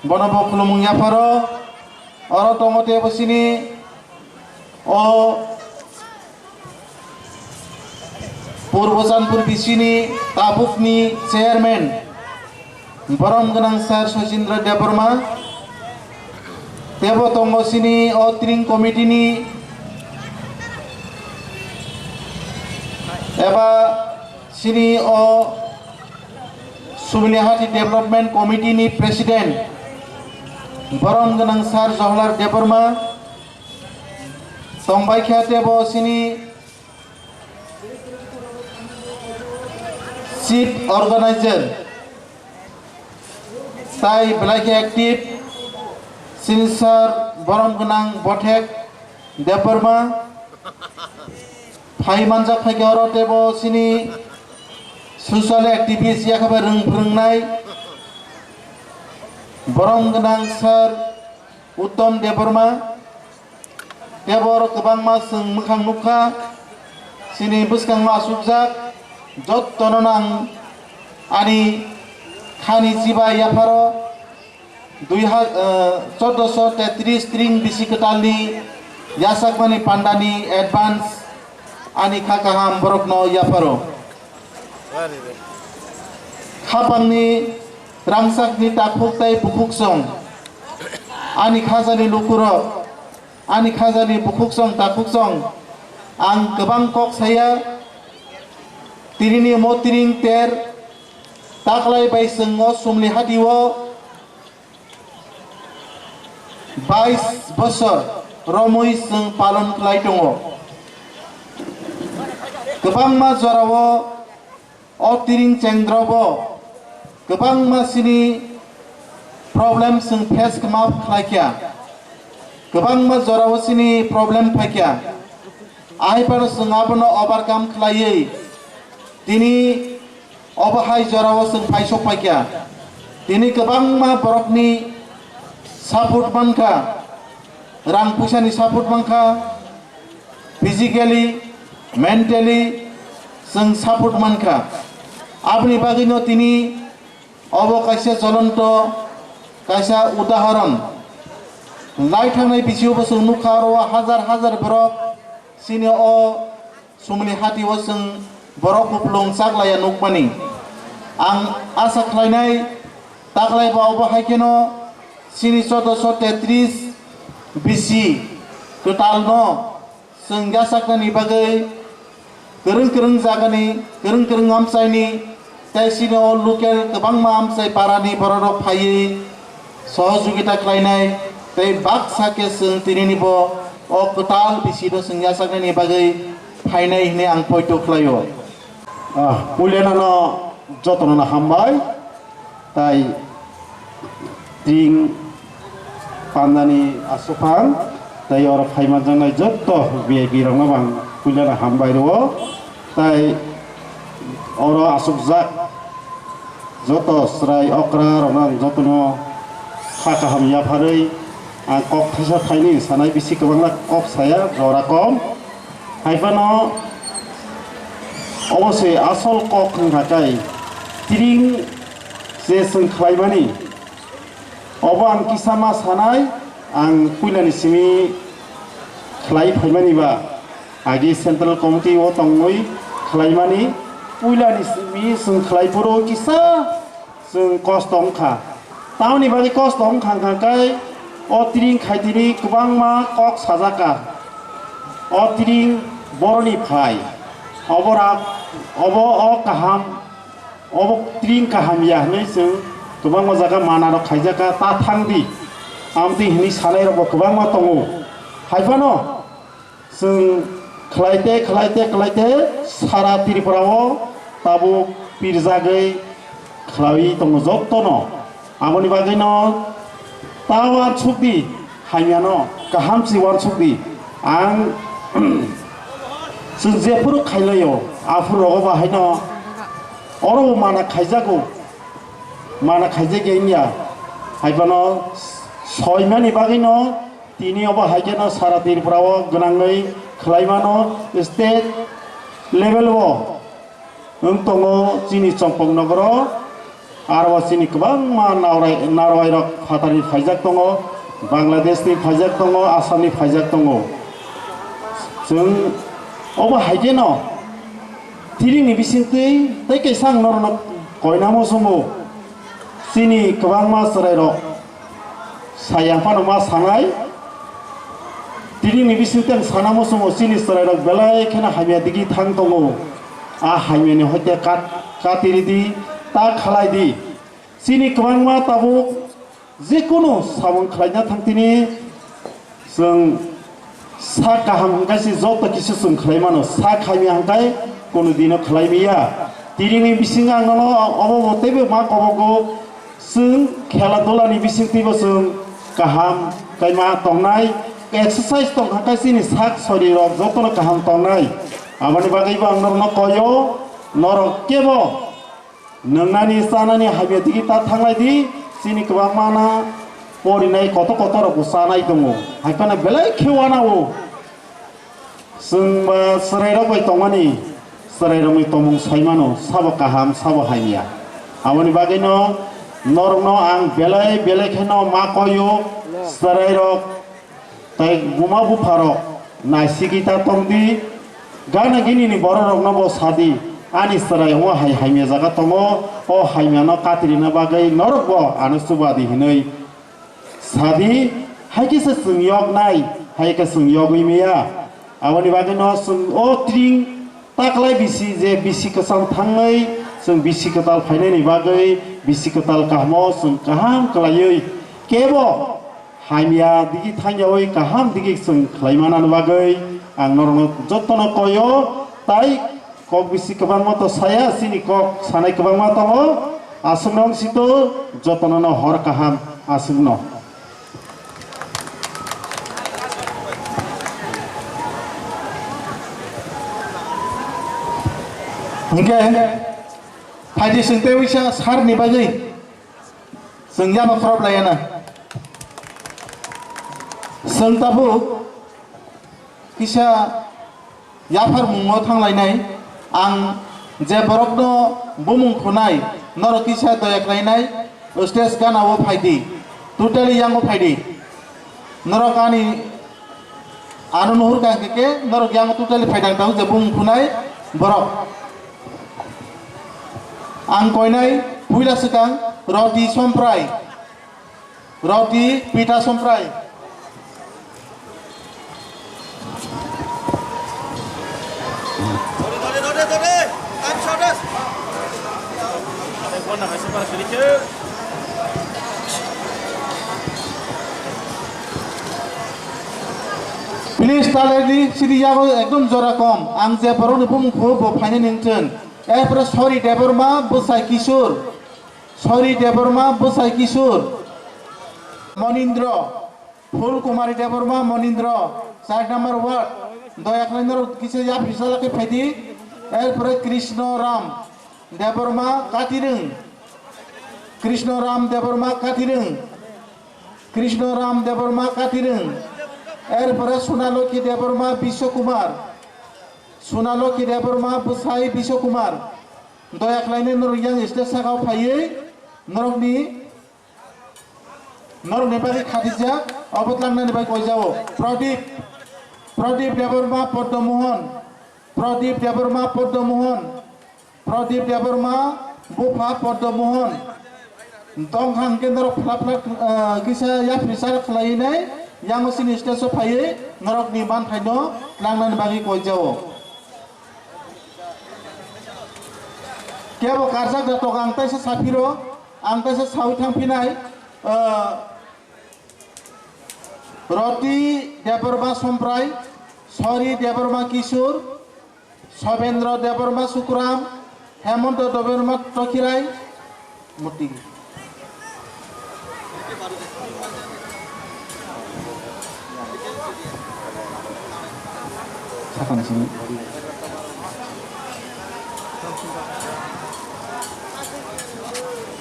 bono bo khulumung yapharo. Oro tongo tei bo chini o Purbo Chandpur B C ni tabukni chairman borom gwnang Sir Sachindra Debbarma, tebo tongo chini o tring committee ni eba chini o Sumilihati Development Committee ni president borom gwnang Sir Jawaharlal Debbarma, tongbai kha tebo chini chief organizer, tai belai khe active, chini sir borom gwnang Bothek Debbarma, phai manjak phaikhe oro tebo chini social activist yakhabai rwng phrwngnai borom gwnang sir Uttom Debbarma, tebo oro kwbangma chwng mwkhang nukha, chini bwskango asukjak, jottono nang ani khani chiba yapharo dui ha-, eh, chordoso tetris tring bisi kwtalni yachakmani pandani advance ani kha kaham borokno yapharo. Khapangni rangchakni takhuk tei bukhuksong, ani khajani lukurok, ani khajani bukhuksong takhuk song, ang kwbang kok saya, tinini mo tring ter, taklai bai chwng o Sumlihati o bais bosor romwi chwng palon khlai tongo. Kwbangma jorao o tring chengdrobo kwbangma chini problem chwng face kma khlaikha, kwbangma jorao chini problem phaikha, ahai phano chwng abono overcome khlaiwi tini obo hai jorao chwng phaisok phaikha. Tini kwbangma borokni support mankha, rang puisani support mankha, physically, mentally chwng support mankha. Aboni bagwino tini Obo kaisa jolonto, kaisa udahoron. Lai thangnai bisio bo chwng nukha, oro hajar hajar borok chini o Sumni hati o chwng borok kupulung chaklaiya nukmani. Ang asa khlainai, taklai ba obo hai kheno chini chaudoso tetris bisi kwtalno chwng yachaknani bagwi kwrwng kwrwng jagani, kwrwng kwrwng amchaini, tei chini o local kwbangma amchai parani bororok phaiwi sohojogita khlainai, tei baksa khe chwng tinini bo o kwtal bisino chwng yachaknani bagwi phainai hwnwi ang poito khlaio. Ah, puilano jotono hambai, tai tring pandani aswphang, tai oro phaimanjaknai jotto V I P rokno bo ang puilano hambai rwo, tai oro aswkjak joto chwrai okra rokno ang jotono kha kaham yapharwi ang kok thaisa thaini sanai, bisi kwbangma kok saya, jora kom. Haiphano obo se asol kok wngkha kai tring je chwng khlaimani. Obo ang kisa ma sanai, ang puilani simi khlai phaimani ba agi Central Committee o tongwi khlaimani, puilani simi chwng khlai phuru kisa chwng kosto wngkha. Tamoni bagwi kosto wngkha hwnkha khe o tring khaitini kwbangma kok sajaka. O tring boroni phai, obo rak, obo o kaham, obo tring kaham ya hwnwi chwng kwbangma jaga manarok khaijaka, ta thang di, amtwi hwnwi sanairokbo kwbangma tongo. Haiphano chwng khlaite, khlaite, khlaite sara Tripura o tabuk pirjagwi khlaiwi tongo jottono. Aboni bagwino ta uansuk di, hamyano kaham si uansuk di. Ang chwng jephuru khailaio, aphuru rogo bahaino oro bo mana khaijago, mana khaijak ya wngya. Haiphano soimani bagwino tini obo hai kheno sara Tripura o gwnangwi khlaimano, state level o wng tongo chini Chongpong nogoro, aro chini kwbangma narwai, narwai rok phatari phaijak tongo, Bangladesh ni phaijak tongo, Assam ni phaijak tongo. Chwng obo hai kheno tini ni bisingtwi tei kaisa ang norokno koinamo chongo, chini kwbangma chwrai rok. Sayang phano ma sanai, tini ni bisingtwi ang sana muchungo chini chwrairok belai kheno hamya digi thang tongo. A hamyani hoite kat-, katiridi, ta khalai di. Chini kwbangma tabuk jekunu samung khlaina thang tini chwng Sak kaham hwnkhe se joto kisa chwng khlai mano, sak hamya hwnkhe kunu dino khlai maya. Tiringni bisingo ang nono obo bo teibo ma kobogo, chwng khela dula ni bisingtwibo chwng kaham khe ma tongnai, exercise tong kha khe chini sak sorirok jotono kaham tongnai. Aboni bagwibo ang norokno koyo, norok kebo Nwngnani chanani hamya digi ta thanglai di, chini kwbangma na porinai kotor kotor rok bo chanai tongo. Hai phano belai khe uanao. Chwng ba chwrai rok bai tongmani, chwrai rokni tongmung sai mano, sabo kaham, sabo hamya. Aboni bagwi no norok no ang belai belai khe no ma koyo, chwrai rok Tai buma bupharok, naisigwi ta tong di, gana gini ni bororokno bo sa di, ani chwrai o hai hamya jaga tongo, o hamya no katirina bagwi norok bo ano chuba di hinwi sa di, hai khe se chwng yok nai, hai khe chwng yogwi maya. Aboni bagwi no chwng o tring Taklai bisi je bisi kwcham thangwi chwng bisi kwtal phainani bagwi bisi kwtal kahamo chwng kaham kwlaiwi kebo hamya digi thangyawi kaham digi chwng khlai manani bagwi ang norokno jotono koyo, tai kok bisi kwbangma to saya, chini kok sanai kwbangma tongo, aswkno wng sito jotono no hor kaham aswkno. Hingke phaidi chwng tei uisa sir ni bagwi chwng yama khorop laiya na. Chwng tabuk kisa yaphar mungo thanglainai, ang Je borokno bumung khunai, norok kisa doya khlainai, stage gana o phaidi, totally yango phaidi. Norok ani ano nuhur ka hwnkhe khe, norok yango totally phaidang tao je bumung khunai borok. Ang koinai puila swkang Roti Somprai. Roti Pita Somprai. Please, taledi sidi yago ekdom jora kom. Ang je borokni bumung kho bo phainai ningtun. Erpore Sori Debbarma, bwsai Kishore. Sori Debbarma, bwsai Kishore. Monindra. Phul Kumari Debbarma, Monindra, char number ward, doya khlai norok kisa yapri chala khe phaidi. Erpore Krishna Ram Debbarma, Katirung, Krishna Ram Debbarma, Katirung, Krishna Ram Debbarma, Katirung. Erpore Sunalokhi Debbarma, Biswa Kumar, Sunalokhi Debbarma, bwsai Biswa Kumar. Doya khlainai norok yang stage sakao phaiwi norokni Norokni bagwi khatijak, obo tlangnani bagwi koijao. Pradip, Pradip Debbarma Padma Mohan, Pradip Debbarma Padma Mohan, Pradip Debbarma bupha Padma Mohan. Tongkha hwnkhe norok phlak phlak, eh, kisa yapri chal khlaiwi nai, yango chini stage o phaiwi norokni manthaino tlangnani bagwi koijao. Kebo karjak da tok ang taisa saphiro. Ang kaisa sawi thangphinai, ah, Roti Debbarma Somprai, Sori Debbarma Kishore, Sobendra Debbarma Sukram, Hemonto Debbarma Tokhirai, Muti. Sakang sini.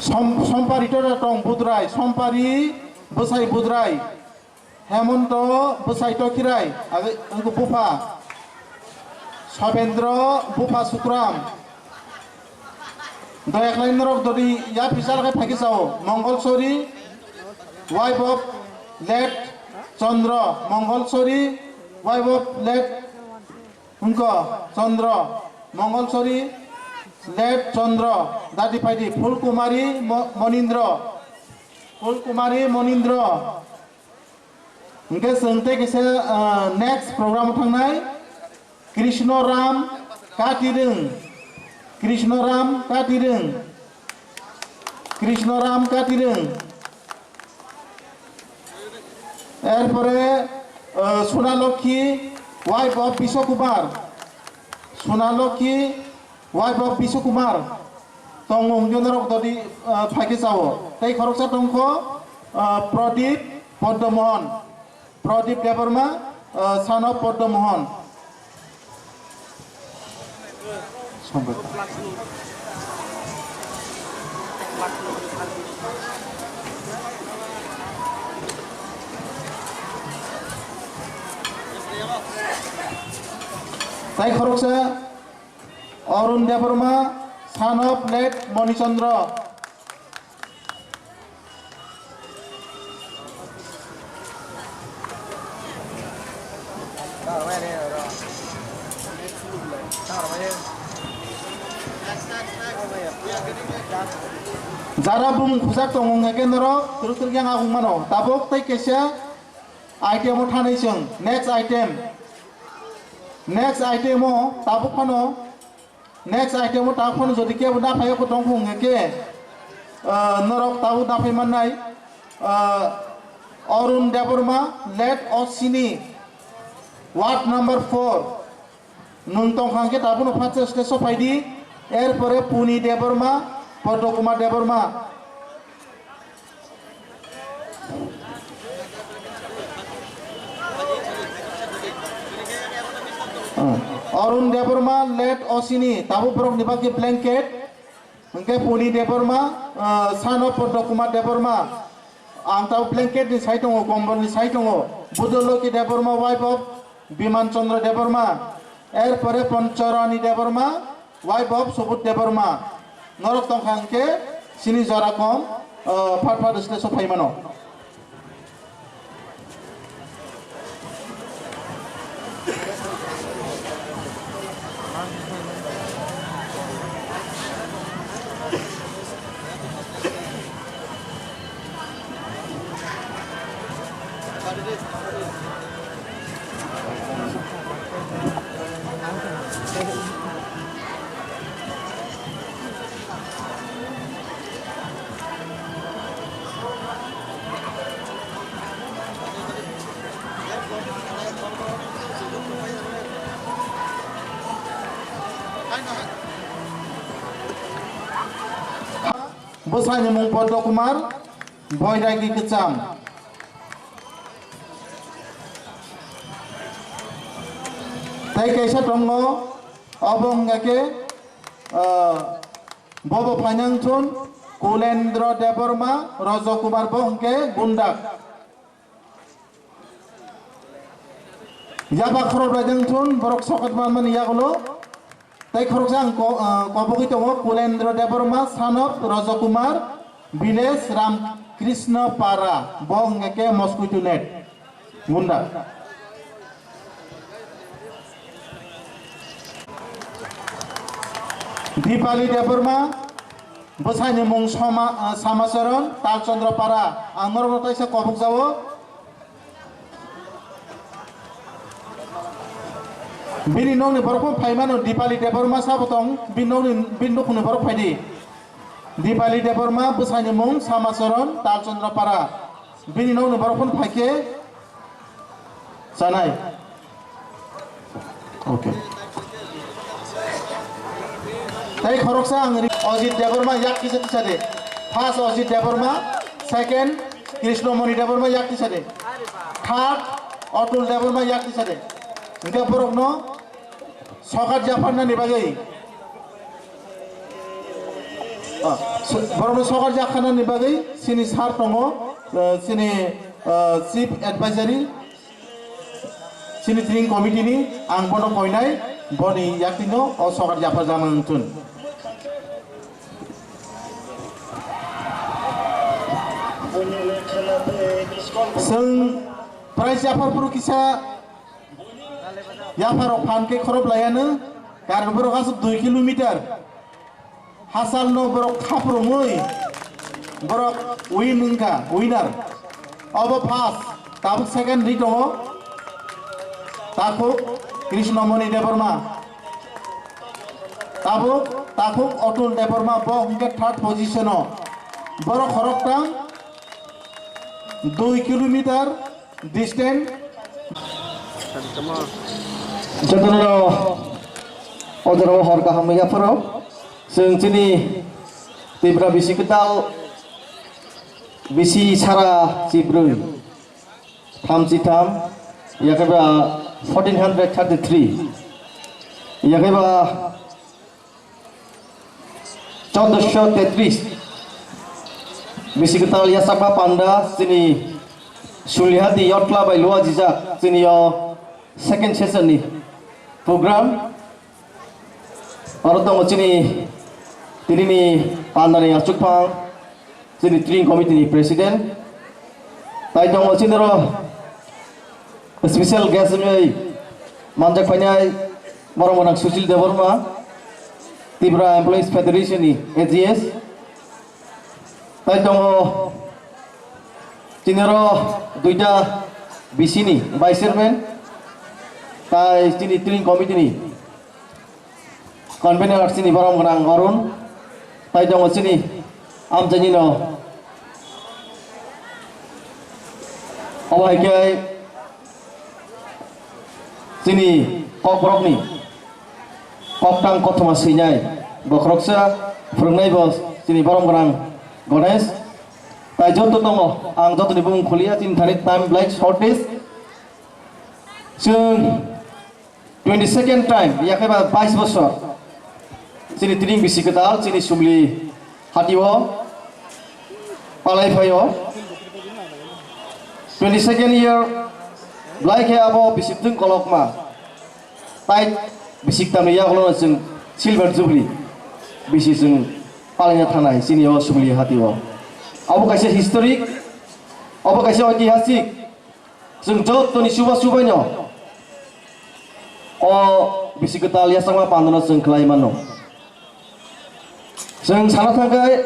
Som-, Sompari tora tong Budrai, Sompari bwsai Budrai, Hemonto bwsai Tokhirai, abo wngkha bupha, Sobendro bupha Sukram. Doya khlai norok dodi yapri chal khe phaikhe chao. Mongol Sori, wife of late Chandra. Mongol Sori, wife of late wngkha Chandra. Mongol Sori, late Chandra. Dadi phaidi Phul Kumari Mo-, Monindra. Phul Kumari Monindra. Hwnkhe chwng tei kisa, ah, next program o thangnai. Krishna Ram Katirung. Krishna Ram Katirung. Krishna Ram Katirung. Erpore, ah, Sunalokhi, wife of Biswa Kumar. Sunalokhi, wife of Biswa Kumar. Tongo hwnkhe norok dodi, ah, phaikhe chao. Tei khoroksa tongkho, ah, Pradip Padma Mohan. Pradip Debbarma, ah, son of Padma Mohan. Tai khoroksa Arun Debbarma, son of late Moni Chandra. Jara bumung khujak tongo hwnkhe norok twrwk twrwk yang agong mano. Tabuk tei kaisa item o thanai chwng. Next item. Next item o tabuk phano Next item o tabuk phano jodi kebo naphai o tong phung hwnkhe, ah, norok tabuk naphai mannai, ah, Arun Debbarma, late Osini, ward number four. Nwng tongkha hwnkhe tabukno first stage o phaidi, erpore Puni Debbarma, Padma Kumar Debbarma. Ah, Arun Debbarma, late Osini, tabuk borokni bagwi blanket. Hwnkhe Puni Debbarma, ah, son of Padma Kumar Debbarma. Ang tabuk blanket ni sai tongo, kombol ni sai tongo. Budoloki Debbarma, wife of Biman Chandra Debbarma. Erpore Poncharani Debbarma, Wife of Subodh Debbarma, norok tongkha hwnkhe sini jora kom, ah, phar phar sle sok phai mano. Bwsani mung Padma Kumar, Boiragi kwcham. Tei kaisa tongo, obo wngkha khe, ah, bobo phainang chun Kulendra Debbarma, Raja Kumar bo hwnkhe Gundak. Yaba khorok bai deng thun, borok sokat manmani yagulo. Tei khoroksa ang ko-, ah, kobogwi tongo, Kulendra Debbarma, son of Raja Kumar, village Ramkrishna Para, bo hwnkhe Mosquito Net, Gunda. Dipali Debbarma, bwsaini mung Soma-, ah, Samacharan, Talchandra Para, ang norokno taisa kobokjao. Bini nokni borok phano phai mano, Dipali Debbarma sabo tong, bini nokni, bini nukhungni borok phai di. Dipali Debbarma, bwsaini mung Samacharan, Talchandra Para. Bini nokni borok phano phai khe chanai. Okay. Tei khoroksa ang ri-, Ajit Debbarma yak kisa kisa de. First Ajit Debbarma, second Krishna Moni Debbarma yak kisa de. Third Atul Debbarma yak kisa de. Hingke borokno sokat yapharnani bagwi, ah, so-, borokno sokat yapharnani bagwi chini sir tongo, eh, chini, eh, chief advisory. Chini training committee ni ang bono koinai, boni yakni no o sokat yapharjaknai wngthun. Chwng prize yaphar phuru kisa yaphar rok phan khe khorop laiya no, karon borok aswk dui kilometer. Hachal no borok khaprumwi borok win wngkha, winner. Obo first, tabuk second ri tongo. Takhuk Krishna Moni Debbarma. Tabuk, takhuk Atul Debbarma, bo hwnkhe third position o. Borok khoroktang dui kilometer distance. Jotono o jorao hor kaham ya phoro. Chwng chini Tripura bisi kwtal bisi sara chibrwi, thamchi tham, yakhe ba fourteen hundred thirty-three, yakhe ba chauddosho tetris bisi kwtal yasakma panda chini Sulihati Yotla bai lua jijak chini o second session ni program. Aro tongo chini, tini ni pandani achukphang, chini training committee ni president. Tai tongo chini ro special guest wngwi manjak phainai borok gwnang Sushil Debbarma, Tripura Employees Federation ni A G S. Tai tongo chini ro duita B C ni vice chairman, tai chini training committee ni convener chini borom gwnang Arun, tai tongo chini amchaini no. Obo hai khe chini kokborokni koktang kothoma swinai, bokhoroksa phwrwngnai bo chini borom gwnang Ganesh. Tai joto tongo, ang jotoni bumung khuliya, chini thani time belai shortage. Chwng twenty second time, yakhe ba bais bosor, chini tring bisi kwtal, chini Sumli hati o palai phaio. Twenty second year, belai khe abo bisi bwtwng kolokma. Tai bisi tamni yagulo chwng Silver Jubilee bisi chwng palaina thangnai chini o Sugli hati o. Abo kaisa historic, abo kaisa oitihasik. Chwng jottoni chuba chubaino o bisi kwtal yachakma pandano chwng khlai mano. Chwng sana thangkhe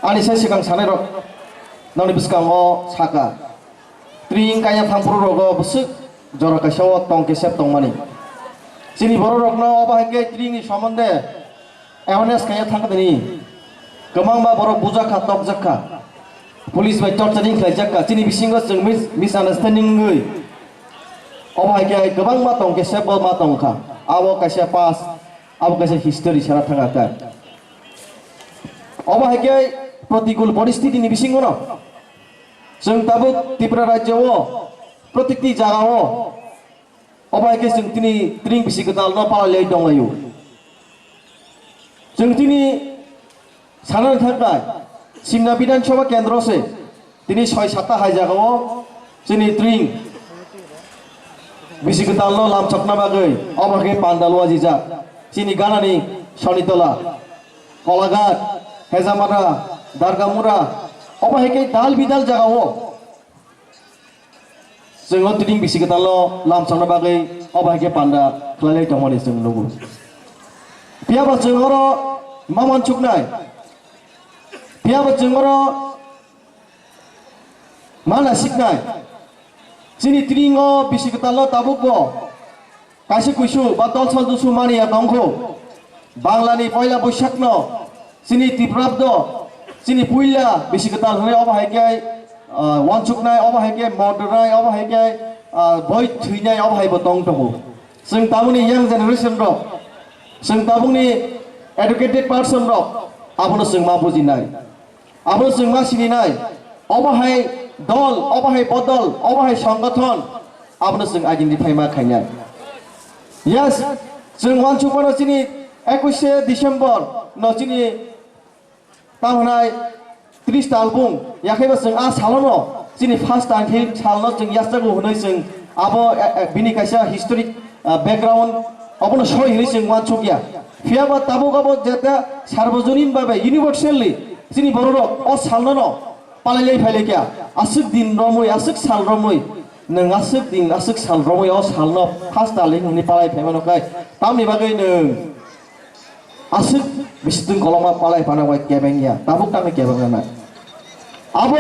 ani sai swkang sanairok nokni bwskango saka. Tring kaya thangphuru rogo bwswk jora kaisa o tong kesep tongmani. Chini borok rokno obo hai khe tring ni somonde awareness kaya thang tini. Kwbangma borok bujak kha, tokjak kha. Police bai torturing khlai jak kha. Chini bisingo chwng mis-, misunderstanding wngwi obo hai khe kwbangma tong kesep bo ma tong kha. Abo kaisa past, abo kaisa history sana thang kha. Obo hai khe protikul poristiti ni bisingo no chwng tabuk Tripura rajyo o protikti jaga o obo hai khe chwng tini tring bisi kwtal no palai lai tong laio. Chwng tini sana thang kha Simna Bidhan Sabha kendro se tini soi satta hai jaga o chini tring bisi kwtal no lamchokna bagwi obo hai khe pandal wajijak chini ganani Sonitola. Kolaghat, Hejamata, Dargamura, obo hai khe dal bidal jaga o chwng o tring bisi kwtal o lamsokna bagwi obo hai khe panda khlai lai tongmani chwng nugo. Phiya ba chwng oro ma uansuknai, phiya ba chwng oro ma nasiknai. Chini tring o bisi kwtal o tabuk bo kaisa kuisu ba dolsal dusu mani ya tongkho. Bangla ni poila Boishak no chini Tiprabdo chini puila bisi kwtal hwnwi obo hai khe, ah, uansuknai, obo hai khe mordornai, obo hai khe, ah, boi thwinai, obo hai bo tong tongo. Chwng tabukni young generation rok, chwng tabukni educated person rok abono chwng ma bujinai. Abono chwng ma sininai, obo hai dol, obo hai bodol, obo hai songothon, abono chwng identify ma khainai. Yes, chwng uansukmano chini ekush se December no chini tamo hwnai tris ta album, yakhaiba chwng a salono chini first time khe salno chwng yachago hwnwi chwng abo, eh, eh, bini kaisa historic, eh, background obono soi hwnwi chwng uansukya. Phiya ba tabuk abo jeta sarbojonin babe universally chini bororok o salnono palailai phailaikha. Aswk din romwi, aswk sal romwi, nwng aswk din, aswk sal romwi o salno first ta ling hwnwi palai phaimano khe tamni bagwi nwng aswk bisitwng kolokma palai phano bai kebengya, tabuk tangwi kebengna nai. Abo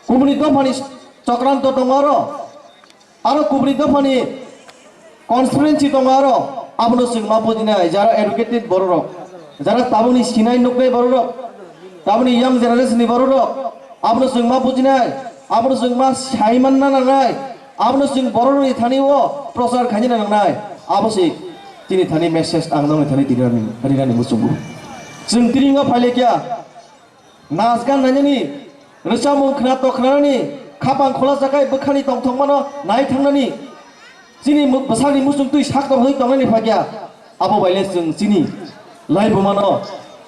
kubuni dophani chokranto tongo aro. Aro kubuni dophani constituency tongo aro, abono chwng ma bujinai, jara educated bororok, jara tabukni sinai nuknai bororok, tabukni young generation ni bororok, abono chwng ma bujinai, abono chwng ma saimanna nangnai, abono chwng bororokni thani o prochar khaina nangnai, abo se chini thani message ang nokni thani rinani, rinani muchungo. Chwng tini wng phailaikha, Nas gan nainani, rwchapmung khwnatok khwnanani, khapang khula chakai bwkhani tongthokmano nai thangnani, chini mu-, bwsakni muchung twi sak tongthokgwi tongnani phakya. Abo baile chwng chini laibumano,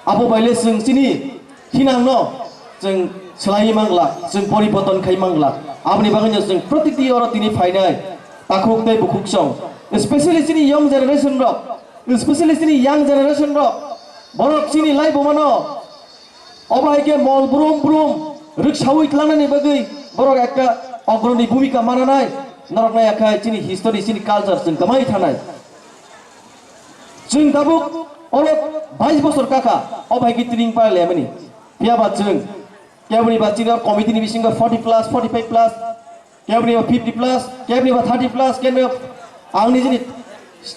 abo baile chwng chini thinangno chwng swlaiwi mangla, chwng poriborton khai mangla. Aboni bagwino chwng protiti oro tini phainai takhuk tei bukhuk song, especially chini young generation rok, especially chini young generation rok, borok chini laibumano Obo hai khe mol brum brum rwksaui tlangnani bagwi borok ekta ogroni bhumika mananai, norok nai khe chini history, chini culture chwng kwmai thanai. Chwng tabuk oro bais bosor kaka, obo hai khe tring pai lemani. Phiya ba chwng keboni ba chini committee ni bisingo forty plus, forty five plus, keboni ba fifty plus, keboni ba thirty plus, keboni ang nijini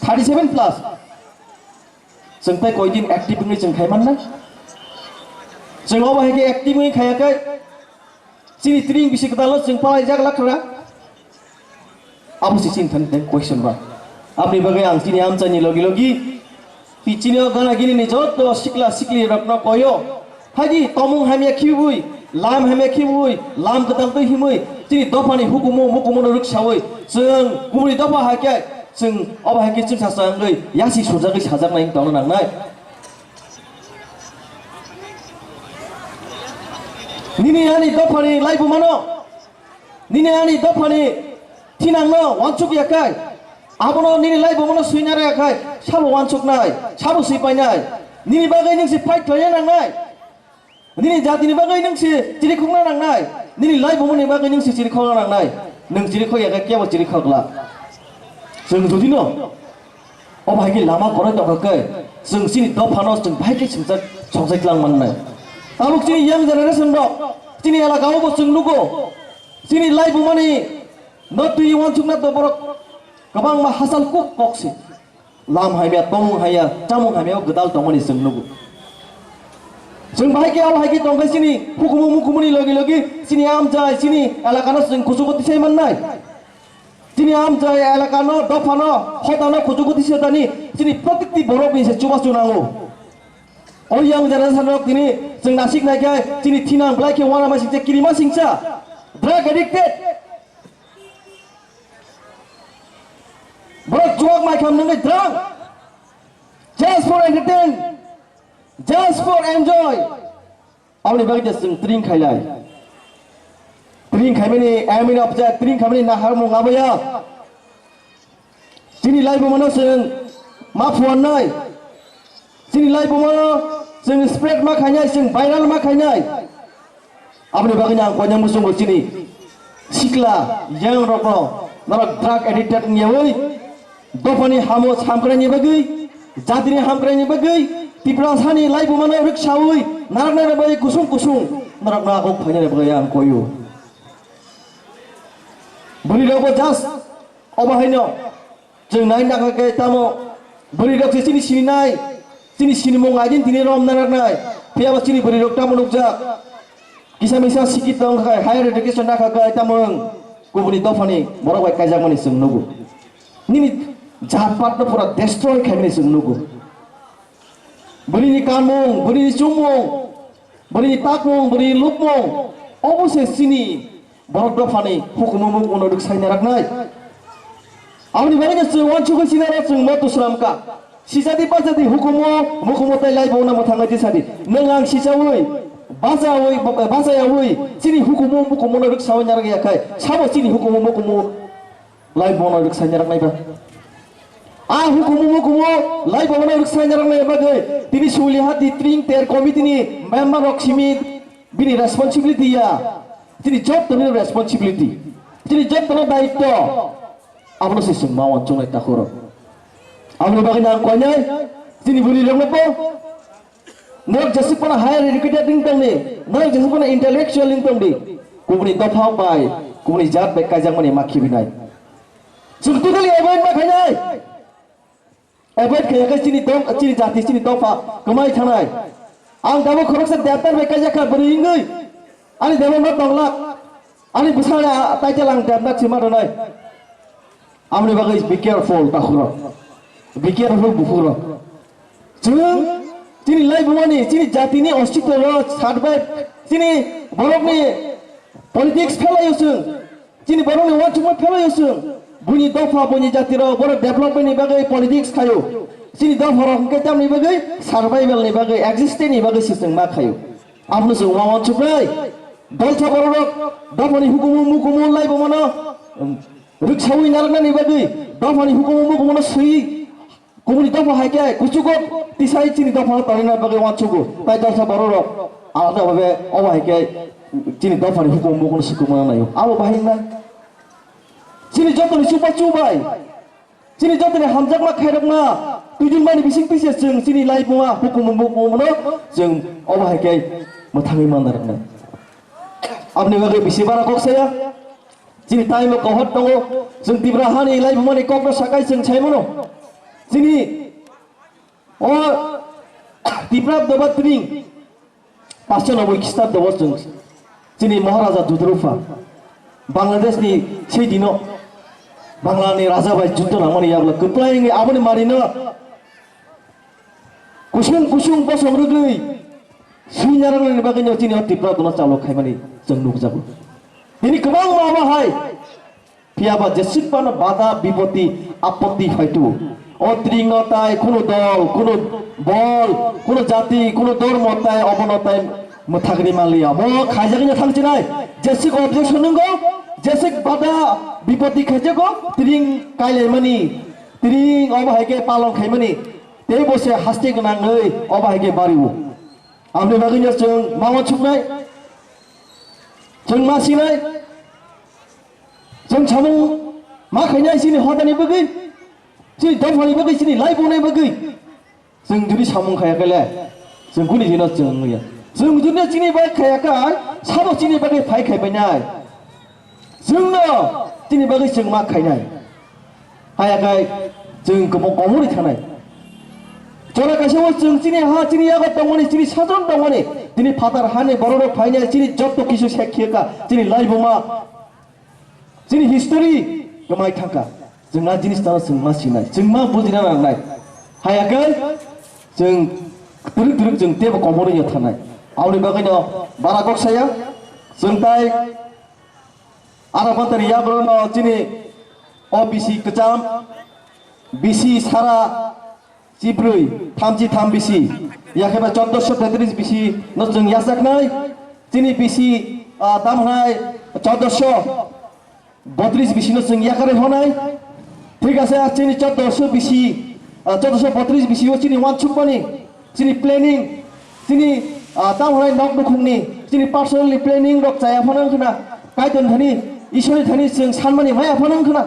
thirty seven plus. Chwng tei koi din active wngwi chwng khai manna? Chwng obo hai khe active wngwi khaiya khe chini tring bisi kwtal no chwng palai jak lakha. Abo se chini thani tei question ba. Aboni bagwi ang chini amchaini logi logi, tei chini o gana gini ni joto sikla sikli rok no koyo. Phaidi tomung hamya khibui, lam hamya khibui, lam kwtal twi himui, chini dophani hukumu mukumu no rwksaui, chwng kubuni dopha hai khe, chwng obo hai khe chwngsa chwngwi yasi sujagwi sajaknai wng tongna nangnai. Nini ani dophani laibumano, nini ani dophani thinangno wansuk ya kai. Abono nini laibumano swina rwya khai, sabo uansuknai, sabo swipainai. Nini bagwi nwng se fight khlaina nangnai. Nini jatini bagwi nwng se chirikhokna nangnai. Nini laibumani bagwi nwng se chirikhokna nangnai. Nwng chirikhok ya khe kebo chirikhok la. Chwng jodi no obo hai khe lama kono tongkha khe, chwng chini dophano chwng bahai khe songchai, songchai tlang mannai. Tabuk chini young generation rok, chini elaka o bo chwng nugo. Chini laibumani no twi uansukna to borok kwbangma hachal kuk kok se. Lam hamya, tongmung hamya, chamung hamya o gwdal tongmani chwng nugo. Chwng bahai khe, abo hai khe tongkhe chini hukumu mukumuni logi logi chini amchai, chini elakano chwng kuchugo tisai mannai. Chini amchai elakano, dophano, hotano kuchugo tisai tani chini protikti borokni se chubachu nango. O young generation rok tini chwng nasik nai khe chini thinang belai khe uanama singcha, kirima singcha, drug addicted. Borok juak mai kham nungwi drang. Just for entertain. Just for enjoy. Aboni bagwi je chwng tring khailai. Tring khaimani, I mean, object, tring khaimani naharmung aboya. Chini laibumano chwng ma phuarnai. Chini laibumano chwng spread ma khainai, chwng viral ma khainai. Aboni bagwi ang koinai muchungo chini sikla, young rokno, norok drug addicted wng yawi, dophani hamo hamkraini bagwi, jatini hamkraini bagwi, Tiprasani laibumano rwksawi, narwknai bagwi kusung kusung norokno agok phainani bagwi ang koio. Bwrwi rokbo just obo haino. Chwng nai nakha khe tamo bwrwi rok se chini sininai, chini sinimung aidin tini rom na naknai. Phiya ba chini bwrwi rok tamo nukjak. Kisa misa sikit tong khai, higher education nakha khe tamo wng kubuni dophani borok bai kaijakmani chwng nugo. Nini jat patno pura destroy khaimani chwng nugo. Bwrwini kanmung, bwrwini chumung, bwrwini takmung, bwrwini lukmung, obo se chini borok dophani hukumu mukmungno rwksai naraknai. Aboni bagwino chwng uansugwi sinaro chwng moto swnamkha. Sijadi bajadi hukumu, mukumu tai laibongno mwthangwi tisadi. Nwng ang sichaui, bachaui, bachayaui, chini hukumu mukumuno rwksaui narwkya khai, sabo chini hukumu mukumu laibongno rwksai naraknai ba? A hukumu mukumu laibongno rwksai naraknai bagwi tini Suliha Titring Ter Committee ni member rok simi bini responsibility ya. Chini joto ni responsibility. Chini joto no daityo. Abono se chwng ma uansuknai takhoro. Aboni bagwi ang koinai chini bwrwi rokno bo Norok jesuk phano higher educated wng tongdi, norok jesuk phano intellectual wng tongdi, kubuni dopha bai, kubuni jat bai kaijakmani ma khibinai. Chwng totally avoid ma khainai. Avoid khaiya khe chini dom, chini jati, chini dopha kwmai thanai. Ang tabuk khoroksa debdar bai kaijakha bwrwi wngwi. Ani debdar no tonglak. Ani bwsani a, title ang debdar sima rwnai. Aboni bagwi be careful takhurok. Be careful buphurok. Chwng chini laibumani, chini jatini ostitwrok survive, chini borokni politics phelaio chwng. Chini borokni uansukma phelaio chwng. Buini dopha, buini jatirok borok development ni bagwi politics khaio. Chini dopharok hwnkhe tamni bagwi survival ni bagwi, existence ni bagwi se chwng ma khaio. Abono chwng ma uansuknai. Dolsa bororok dophani hukumu mukumu laibumano rwksaui narwknani bagwi dophani hukumu mukumu no swi kubuni dopha hai khe kuchugo tisai chini dopha tonina bagwi uansugo. Tai dolsa bororok alada bhabe obo hai khe chini dophani hukumu mukumu no swkuma naio. Abo bahai wngnai. Chini jotoni chuba chubai. Chini jotoni hamjakma khairokma tuidunmani bising tise chwng chini laibuma hukumu mukumu no chwng obo hai khe mwthangwi manna rwknai. Aboni bagwi bisi bara kok saya. Chini time o kohor tongo. Chwng Tipra hani laibumani kokno sakai chwng saimano. Chini o Tipra doba tring. Paanch noboi Khristabdo o chwng chini Maharaja Dudrupa Bangladesh ni sei dino Bangla ni raja bai juddo nangmani yagulo kwplai wngwi aboni mari no kusung kusung bosong rwgwi swinya rwgwini bagwi no chini o Tipra dono chalo khaimani chwng nukjago. Tini kwbangma omo hai Phiya ba jesuk phano bada bipoti apotti phaitu. O tring no tai kunu dol, kunu bol, kunu jati, kunu dormo tai obono tai mwthagri manliya. Mo khaijagwi thang chinai. Jesuk objection nungo, jesuk bada bipoti khaijago, tring kailaimani Tini obo hai khe palon khaimani, tei bo se haste gwnangwi obo hai khe bario. Aboni bagwino chwng ma uansuknai, chwng ma sinai, chwng samung ma khainai chini hodani bagwi, chini dophani bagwi, chini laiboni bagwi. Chwng jodi samung khaya khe le, chwng kuni jino chwng wngya. Chwng jodi chini bai khaya khe, sabo chini bagwi phai khai bainai. Chwngno chini bagwi chwng ma khainai. Haya khai chwng komo-, komorwi thanai. Jora kaisa o chwng chini ha, chini yago tongmani, chini sajon tongmani, chini phatar hani bororok phainai, chini jotto kisu sekhiya kha, chini laibuma, chini history kwmai thangkha. Chwng a jinis tano chwng ma sinai, chwng ma bujina nangnai. Haya khai chwng twrwk twrwk chwng teibo komorwi thanai. Aboni bagwino bara kok saya, chwng tai Ara pantani yabrano chini O B C kwcham, B C sara chibrwi, thamchi tham B C, yakheba chordoso tetris B C no chwng yachaknai, chini B C, ah, tamhnai chordoso botris B C no chwng yakarwi honai, thik ase, chini chordoso B C, ah, chordoso botris B C o chini uansukmani, chini planning, chini, ah, tamo hai nok nukhungni, chini personally planning rok chaya phano wngkhna, Kaitor thani, Ishwar ni thani chwng sanmani maya phano wngkhna.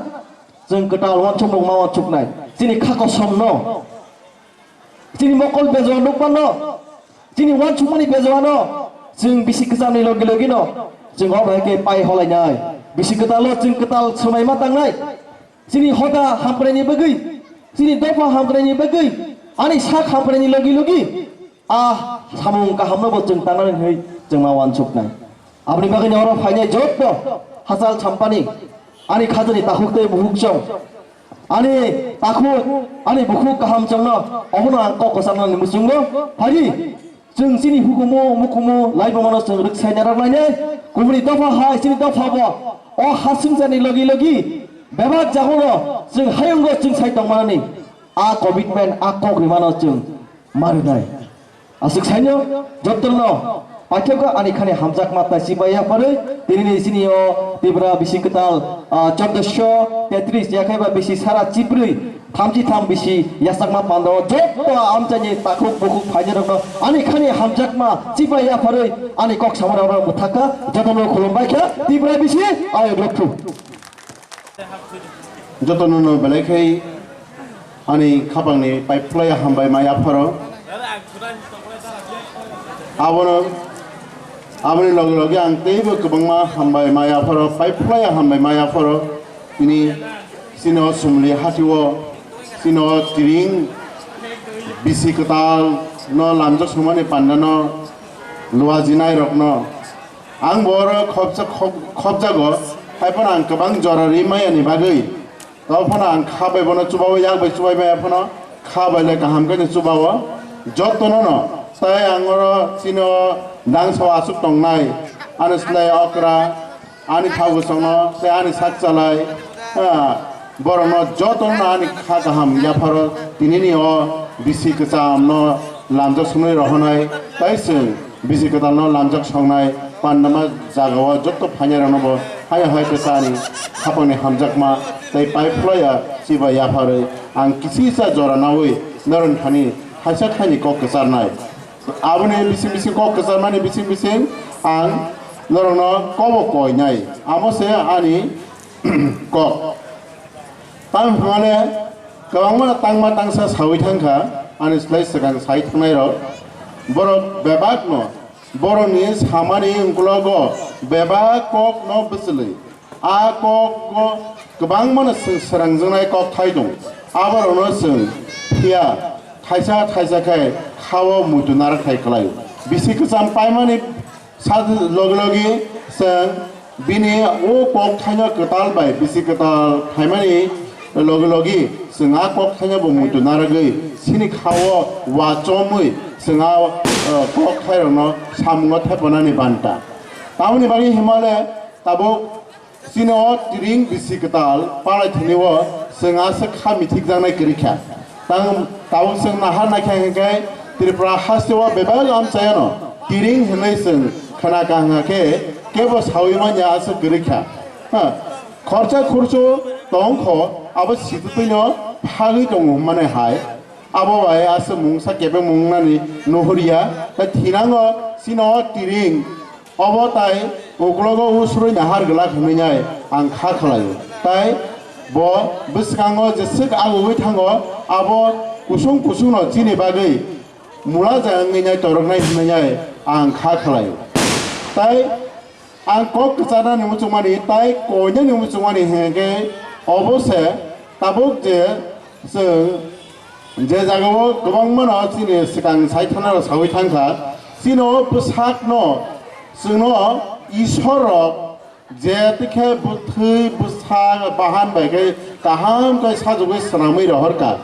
Chwng kwtal uansuk rok ma uansuknai, chini kha kosom no, chini mokol bejo nukmano, chini uansukmani bejo ano, chwng bisi kwchamni logi logi no, chwng o bai khe pai holainai, bisi kwtal o chwng kwtal swmai ma tangnai. Chini hoda hamkraini bagwi, chini dopha hamkraini bagwi, ani sak hamkraini logi logi, a samung kahamno bo chwng tangnani hwnwi chwng ma uansuknai. Aboni bagwino oro phainai jotto hachal champani, ani khajani takhuk tei bukhuk chong, ani takhuk, ani bukhuk kaham chongno, obono ang kok kwcharnani muchungo phaidi. Chwng chini hukumu, mukumu, laibumano chwng rwksai narwk lainai. Kubuni dopha hai, chini dopha bo. O hasingchani logi logi bebak jagono chwng hayungo chwng sai tongmanani. A commitment, a kok rimano chwng marinai. Aswk saino, jotono paithakgo ani khani hamjakma tai chibai yapharwi, tinini chini o Tripura bisi kwtal, ah, chordoso tetris yakhaiba bisi sara chibrwi. Thamchi tham bisi yachakma pandao jotto amchaini takhuk bukhuk phainairokno ani khani hamjakma chibai yapharwi ani kok samarokno mwthakha, jotono khulumbai kha Tripura bisi ayok lokhu. Jotono no belai khai ani khapangni pai phlai hambai ma yapharo. Abono, aboni loge loge ang teibo kwbangma hambai ma yapharo, pai phlai hambai ma yapharo. Tini chini o Sumli hatio, chini o tiring bisi kwtal no lamjak sumani panda no luajinai rok no ang bo oro khobja-, khob-, khobjago, hai phano ang kwbang jora ri maya ni bagwi. Tao phano ang kha bai bono chubawi, yak bai chubai maya phano kha bai le kaham khe chubawo. Jotono no tai ang oro chini o dangsa o aswk tongnai, ani slai okra, ani thagusongno tei ani sak chalai, ah, borokno jotono ani kha kaham yapharo tinini o bisi kwchamno lamjak sumui rohonai, tai chwng bisi kwtalno lamjak songnai pandama jagao joto phainairokno bo haya hai kwchani khapangni hamjakma tei pai phlaiya chiba yapharwi ang kisisa jora naui noroni thani thaisa thaini kok kwcharnai. Aboni bising bising kok kwcharmani bising bising ang norokno kobo koinai. Amo se ani kok. Tamo hwnmale kwbangma tangma tangsa saui thangkha, ani slai swkang sai thangnai rok. Borok bebak no, borokni samani ungkulogo bebak kok no bwchwlwi. A kok o kwbangmano swrangjaknai kok thai tong. Aborokno chwng phiya thaisa thaisa khe khao muitu narak khai kwlai. Bisi kwcham paimani sa logi logi chwng bini o kok thaino kwtal bai bisi kwtal phaimani logi logi chwng a kok thaino bo muitu naragwi sini khao wa chomwi chwng a, eh, kok thairokno samungo thepanani banta. Tamoni bagwi himale tabuk Chini o tiring bisi kwtal palai thani o chwng aswk kha mithikjaknai kwrwi kha. Tang tabuk chwng nahar naikha hwnkhe Tripura haste o bebak amchayano tiring hwnwi chwng khna kaham khe kebo saui manya aswk kwrwi kha. Ha, khorcha khurchu tong kho abo sitwtwino phagwi tongo hwnmani hai. Abo bai aswk mungsa kebengmung wngnani nuhurya, tei thinango chini o tiring obo tai uklogo usrui nahar glak hwnwi nai ang kha khlaio. Tai bo bwskango jeswk agugwi thango, abo kusung kusungno chini bagwi mula ja wngwi nai toroknai hwnwi nai ang kha khlaio. Tai ang kok kwcharnani muchungmani tai koinani muchungmani hwnkhe obo se tabuk je chwng je jagao kwbangmano chini swkang sai thangnai rok saui thangkha, chini o bwsakno chwngno Isor rok je tikhe bwthwi bwsak bahan bai khe kaham khe sajagwi swnamwi rohorkha.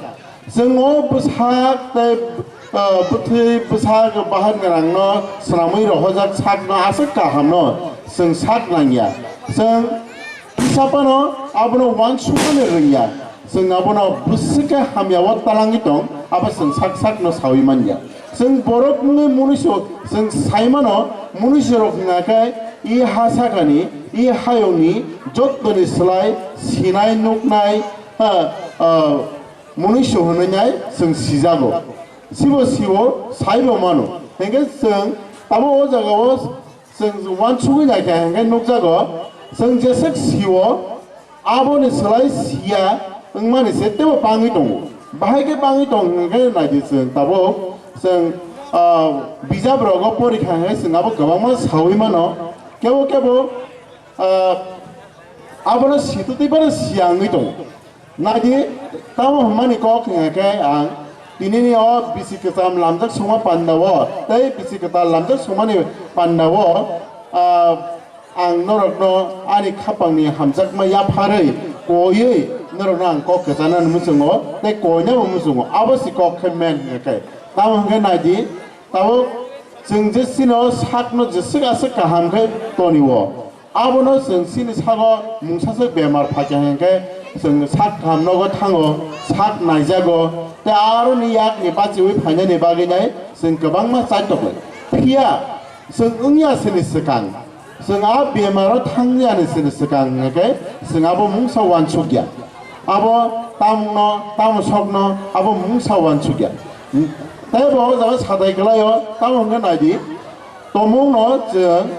Chwng o bwsak tei, ah, bwthwi bwsak bahan gwnangno swnamwi rohorjak sakno aswk kahamno chwng sak nangya. Chwng kisa phano abono uansukmani rwngya. Chwng abono bwswk khe hamya o talangwi tong, abo chwng sak sakno saui manya. Chwng borok wngwi munuisu chwng sai mano, munuisu rok hwnkha khe i ha sakani, i hayungni jottoni slai sinai nuknai, ha, ah, munuisu hwnwi nai chwng sijago. Sibo sio saibo mano. Hinkhe chwng abo o jagao chwng uansugwi naikha hinkhe nukjago, chwng jeswk sio aboni slai siya wngmani se teibo bangwi tongo. Bahai khe bangwi tong hinkhe naidi chwng tabuk chwng, ah, bijap rogo porikha hinkhe chwng abo kwbangma saui mano. Kebo kebo, ah, abono situtwi bono siya wngwi tongo. Naidi, tamo hwnmani kok hwnga khe ang tinini o bisi kwcham lamjak songma pandao tei bisi kwtal lamjak songmani pandao, ah, ang norokno ani khapangni hamjakma yapharwi koiwi norokno ang kok kwcharnani muchungo tei koinabo muchungo. Abo se kok khe men hwnga khe. Tamo hwnkhe naidi, tabuk chwng je chini o sakno jeswk aswk kaham khe tonio. Abono chwng chini sago mungsaswk bemar phaikha hinkhe chwng sak kaham nogo thango, sak naijago, tei aroni yakni bachiui phainani bagwi nai chwng kwbangma chaitoklai. Phiya chwng wngya sini swkang, chwng a bemaro thangyani sini swkang hinkhe chwng abo mungsa uansukya. Abo tamungno, tamo sokno abo mungsa uansukya. Tei bo o jaga sadai kwlaio, tamo hwnkhe naidi, tomungno chwng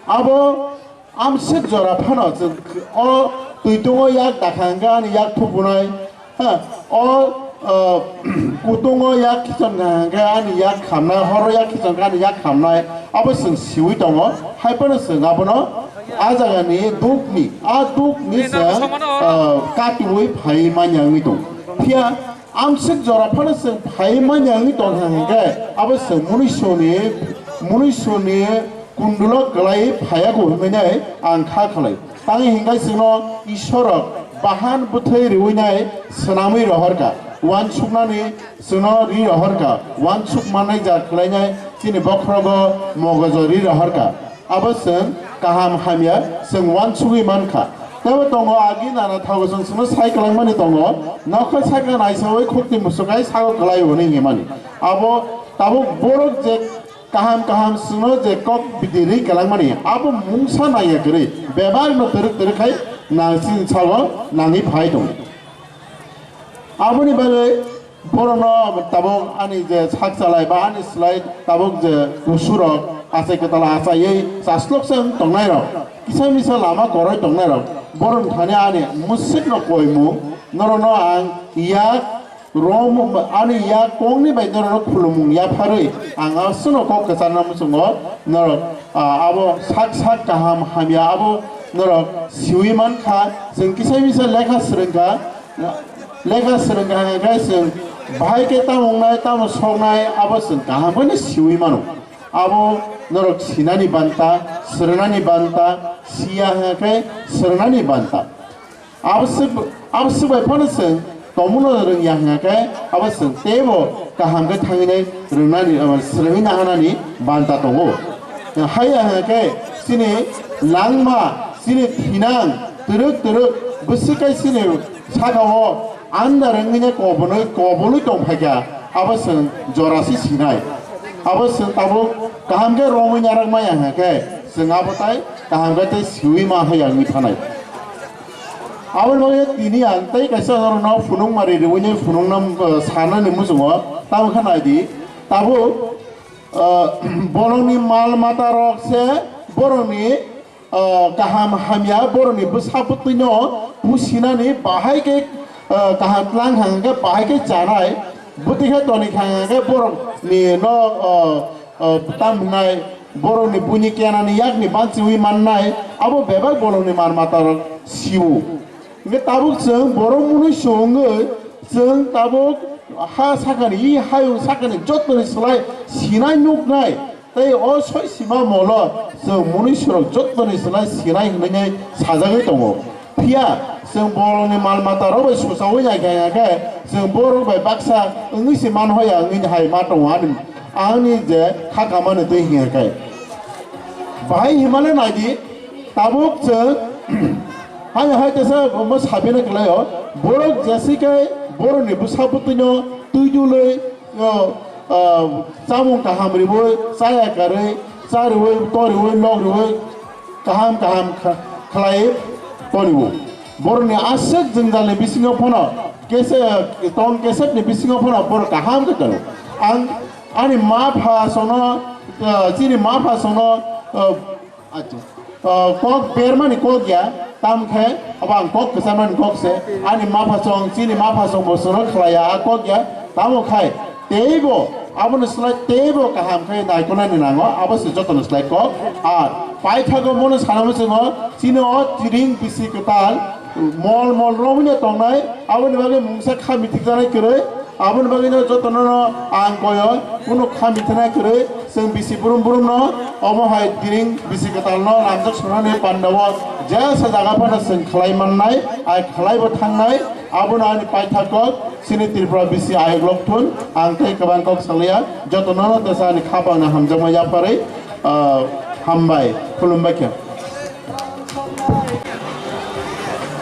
abo amswk jora phano chwng o twi tongo yak dakha hwnkhe ani yak thupunai, ha, o, o, kutungo yak khichon kha hwnkhe ani yak khamnai, horo yak khichon kha ani yak khamnai, abo chwng siui tongo. Hai phano chwng abono a jagani dukni, a dukni chwng, o, katuui phai manya wngwi tongo. Phiya amswk jora phano chwng phai manya wngwi tongkha hwnkhe abo chwng munisuni, munisuni kundulo kwlai phaiyago hwnwi nai ang kha khlai. Tangwi hwnkhe chwngno Isorok bahan bwthai riui nai swnamwi rohorkha, uansuknani chwngno ri rohorkha, uansuk mannai ja khlainai chini bokhorogo mogojo ri rohorkha. Abo chwng kaham hamya chwng uansugwi mankha. Teibo tongo agi nana thago chwng chwngno sai kwlangmani tongo, nokha saka naisaui khukti musukai sago kwlai hwnwi himani. Abo tabuk borok je kaham kaham chwngno je kok bidi ri kwlangmani, abo mungsa naiya kwrwi bebakno twrwk twrwk khai nang chini sago nangwi phai tongo. Aboni bagwi borokno tabuk ani je sak chalai ba ani slai tabuk je kusurok achai kwtal achaiwi chasloksa wng tongnairok, kisa misa lama koroi tongnairok, borokni thani ani mwswkno koimung norokno ang yak rom, ani yak kongni bai norokno khulumung yapharwi ang aswkno kok kwcharna muchungo norok, ah, abo sak sak kaham hamya abo norok siui mankha, chwng kisa misa lekha swrwngkha. Lekha swrwngkha hwnkhe chwng bahai khe tamo wngnai, tamo soknai, abo chwng kaham khe siui mano. Abo norok sinani banta, swrwngnani banta, siya hwnkhe swrwngnani banta. Abo swk-, abo swk bai phano chwng tongmano rwngya hwnkhe abo chwng teibo kaham khe thangwi nai rwngnani, swrwngwi nahanani banta tongo. Haiya hwnkhe chini langma, chini thinang twrwk twrwk bwswk kai chini saka o andar wngwi nai kobonwi, kobonwi tongphaikha, abo chwng jora se sinai. Abo chwng tabuk kaham khe romwi narak maya hwnkhe chwng abo tai kaham khe tei siui ma haiya wngwi thanai. Aboni bagwi tini ang tei kaisa norokno phunukmari riwini phunukna, uh, sanani muchungo tamo khe naidi. Tabuk, uh, borokni mal mata rok se borokni, uh, kaham hamya, borokni bwsa bwtwino pusinani bahai khe, uh, kaham tlang hang khe bahai khe chanai, bwtwi khe toni hang khe borokni no, uh, uh, tam hwnai borokni buini kenani yakni banchiwi mannai, abo bebak borokni mal mata rok siwo. Hingke tabuk chwng borok mwnwi chwngwi chwng tabuk ha sakani, i hayung sakani jotoni slai sinai nuknai, tei o soi sima molo chwng mwnwi swrok jotoni slai sinai hwnwi sajagwi tongo. Phiya chwng borokni mal mata rok bai suchaui nai khe, khe chwng borok bai baksa wngwi se man hoya wngwi hai ma tongo ani, ani je kha kamani twi hiya khe. Bahai himale naidi, tabuk chwng, hai hai tesa omo sabina kwlaio, borok jesi khe borokni bwsa bwtwino twi dulwi, o, o, chamung kaham riwi, chaya karwi, chariwi, toriwi, nokriwi, kaham kaham kha-, khlai tonio. Borokni aswk jwngjalni bisingo phano, kese-, tong kesepni bisingo phano borok kaham khe tongo. Ang ani ma pha sono, o, chini ma pha sono, o, Acha. O, kok bermani kok ya, tam khe, abo ang kok kwcharmani kok se, ani ma phasong, chini ma phasong bo swrwng khlai ya, a kok ya, tamo khai, teibo, aboni slai teibo kaham khe naikolnani nango, abo se jotono slai kok. Ar paithago mono sanamo chwngo, chini o tiring bisi kwtal, mol mol romwi no tongnai, aboni bagwi mungsa kha mithikjaknai kwrwi, Aboni bagwi no jotono no ang koyo, kunu kha mithina kwrwi, chwng bisi brum brum no, omo hai tiring bisi kwtal no lamjak sunani panda o jesa jaga phano chwng khlai mannai, ai khlai bo thangnai, abono ani paithak kok, chini Tripura bisi ayok lok thun, ang tei kwbang kok salya, jotono no tesa ani khapang no hamjakma yapharwi, ah, hambai, khulumbai khe.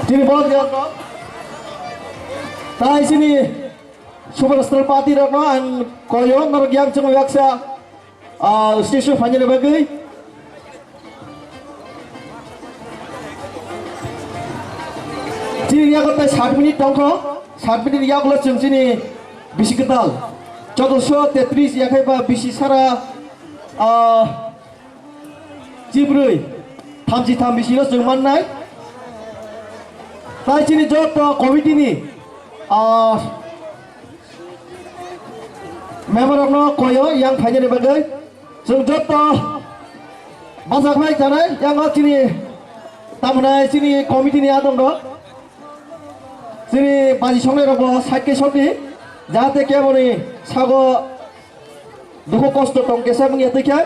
Chini borok jagao, tai chini Superstar party rokno ang koyo, norok yang chwng baksa, ah, stage o phainani bagwi. Chini yago tai sat minute tongkho, sat minute yagulo chwng chini bisi kwtal, chaudoso tetris yakhai ba bisi sara, ah, chibrwi, thamchi tham bisino chwng mannai. Tai chini joto committee ni, ah, member rokno koyo yang phainani bagwi. Chwng joto bachak bai chanai, yang o chini tamnai chini committee ni adong rok. Chini baji songnai rok bo side khe sokdi, jahate keboni sago Dukhu kosto tong kesa wngya twi khe.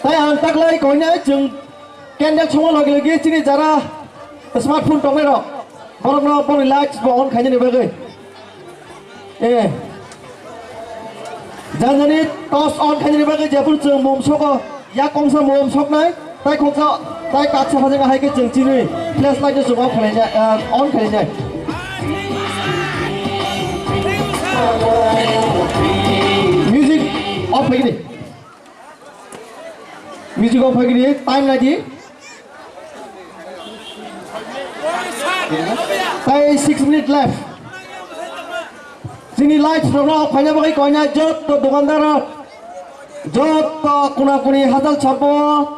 Tai ang taklai koinai chwng candle chungma logi logi chini jara smartphone tongnai rok, borokno boni lights bo on khainani bagwi. Eh. Janjani torch on khainani bagwi jephuru chwng mum soko. Yak kongsa mom soknai, tai khoksa, tai kaksa hajak hai khe chwng chini flashlight no chwng off khlainai, ah, on khlainai. Music off khaidi. Music off khaidi, time naidi. Tai six minute left. Chini lights rok no phaina bagwi koinai jotto dukandar rok, jotto kuna kuni hajal champo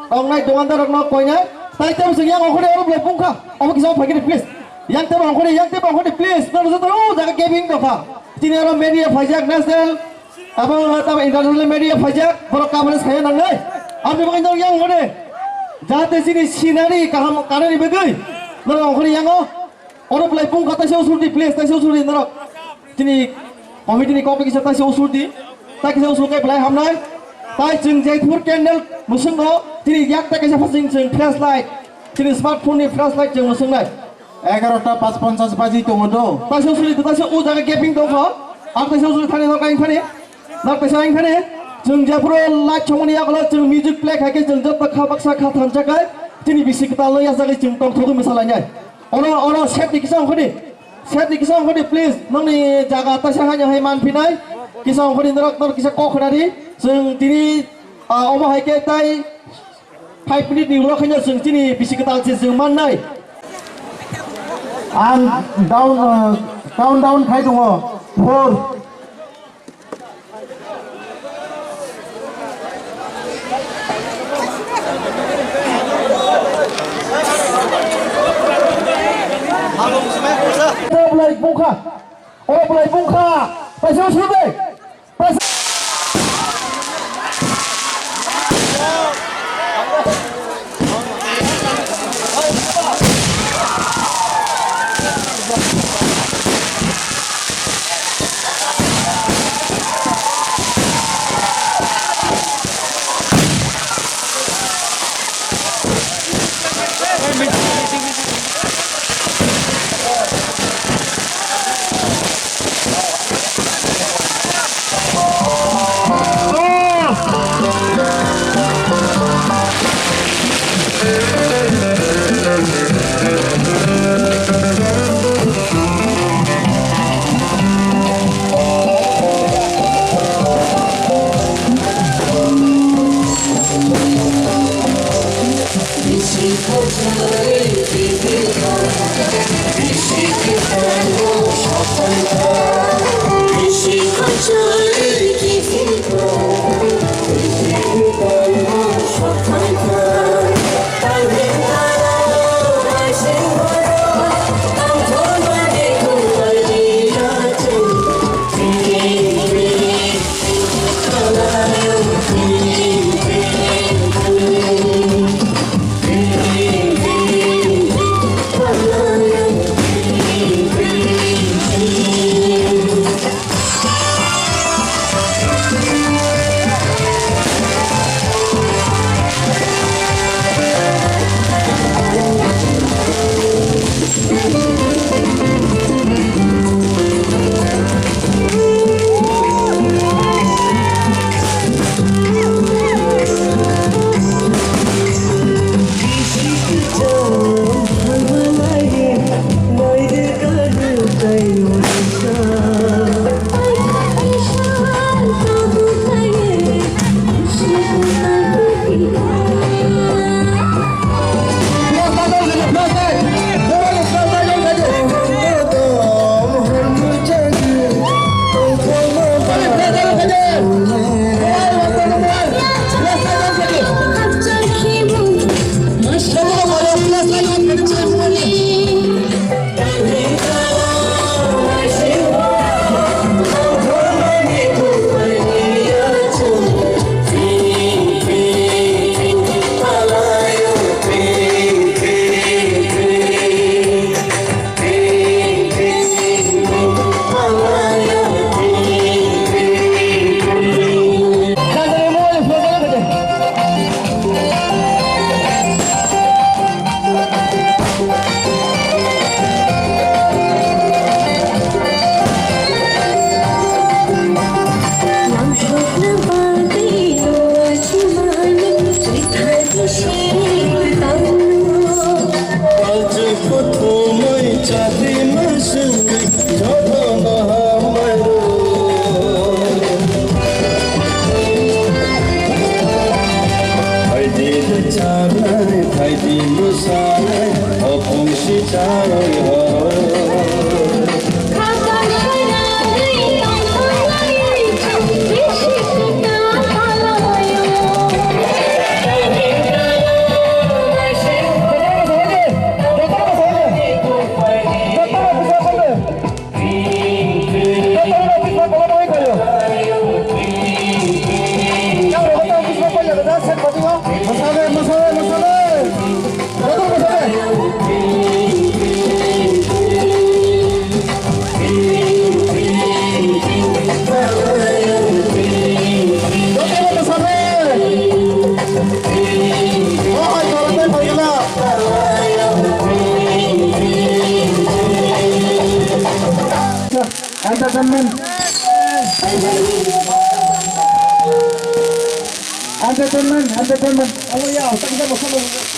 tongnai dukandar rok no koinai. Tai tebo chwng yang okhore oro bolai bungkha. Obo kisa phaikhe please. Yang tebo okhore, yang tebo okhore please. Nang jotto o jaga gaping dokha. Chini oro media phaijak national, abo tamo international media phaijak. Borok coverage khaiya nangnai. Amni bagwi nang yang okhore. Jahate chini scenery kaham kanani bagwi. Nang okhore yango. Oro bolai bung kha taisa usuldi please, taisa usuldi norok. Chini committee ni kok kisa taisa usuldi. Tai kisa usul kai bolai hamnai. Tai chwng jai thur candle musungo chini yak tai kisa phasing chwng flashlight. Chini smartphone ni flashlight chwng musungnai. Egarota pas ponchas baji tongo do. Taisa usuldi taisa u jaga gaping tongkho. Ang taisa usuldi thani norok kain thani. Norok taisa ang thani. Chwng jephuru light chongmani yagulo chwng music play khai khe chwng jotto kha baksa kha thansa kai. Chini bisi kwtal no yachagwi chwng tongthogwi mwsalainai. Oro, oro, set ni kisa ongkhordi. Set ni kisa ongkhordi, please. Nokni jaga taisa haino hai manphinai. Kisa ongkhordi norok, norok kisa kok khwnadi. Chwng tini, ah, omo hai khe tai five minute ni ulo khaino chwng chini bisi kwtal se chwng mannai. Ang down, uh, countdown khai tongo. Four. Oblai bungkha. Oblai bungkha. Paisa usube. Entertainment. Entertainment, entertainment. Oh yeah, thank you so much.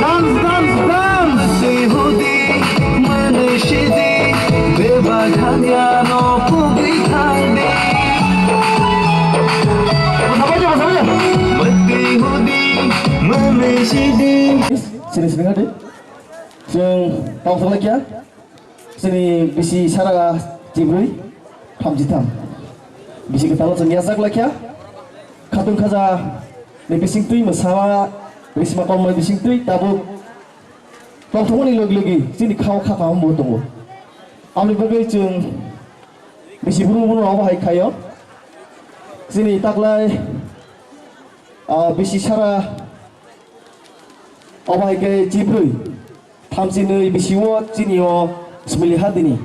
Dance, dance, dance, si hudi, mane shidi, bebak hamya no pugri thangdi. Mati hudi, mane shidi. Sini, sini, sini. Chwng tongthok laikha, chini bisi sara chibrwi thamchi tham. Bisi kwtal chwng yachak laikha, khatung khaja ni bising twi mwsama risma kolmani bising twi tabuk tongthokmani logi logi chini khao khakha bo tongo. Aboni bagwi chwng bisi brum brum obo hai khaio. Chini taklai, ah, bisi sara obo hai khe chibrwi. Thamchinwi bisingo chini o Sumili hatini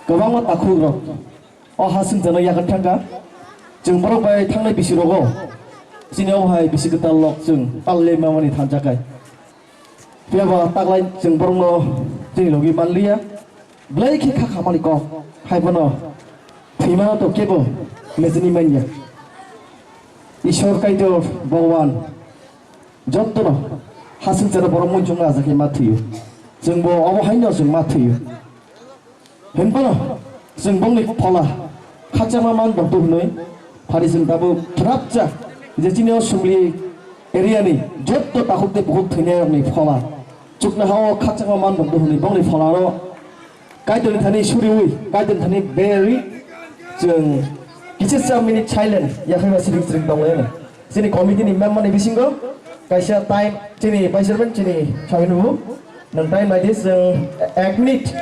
kwbangma takhukrok o ha swngjano yakarwi thangkha. Chwng borok bai thangnai bisirogo chini o hai bisi kwtal rok chwng palle mamani thanjakhai. Phiya ba taklai chwng borokno chini logi manliya. Belai khe kha khamani kok hai bono thwimano to kebo mechini manya. Ishwar Kaitor Bhagwan Jottono hasing chero borok muichung aja khe ma thwiyo. Chwngbo obo haino chwng ma thwiyo. Hinphano chwng bongni phola khakchangma man tongthu hwnwi phari chwng tabuk phrapcha je chini o Sumli area ni jotto takhuk tei bukhuk thwinairokni phola chuknoha-o khakchangma man tongthu hwnwi bongni pholano Kaitorni thani suriwi, Kaitorni thani berwi, chwng kisa sa minute silent yakhaiba siring siring tonglaino. Chini committee ni member ni bisingo kaisa time chini vice chairman chini sawi nubu. Nang time like this, chwng ek minute,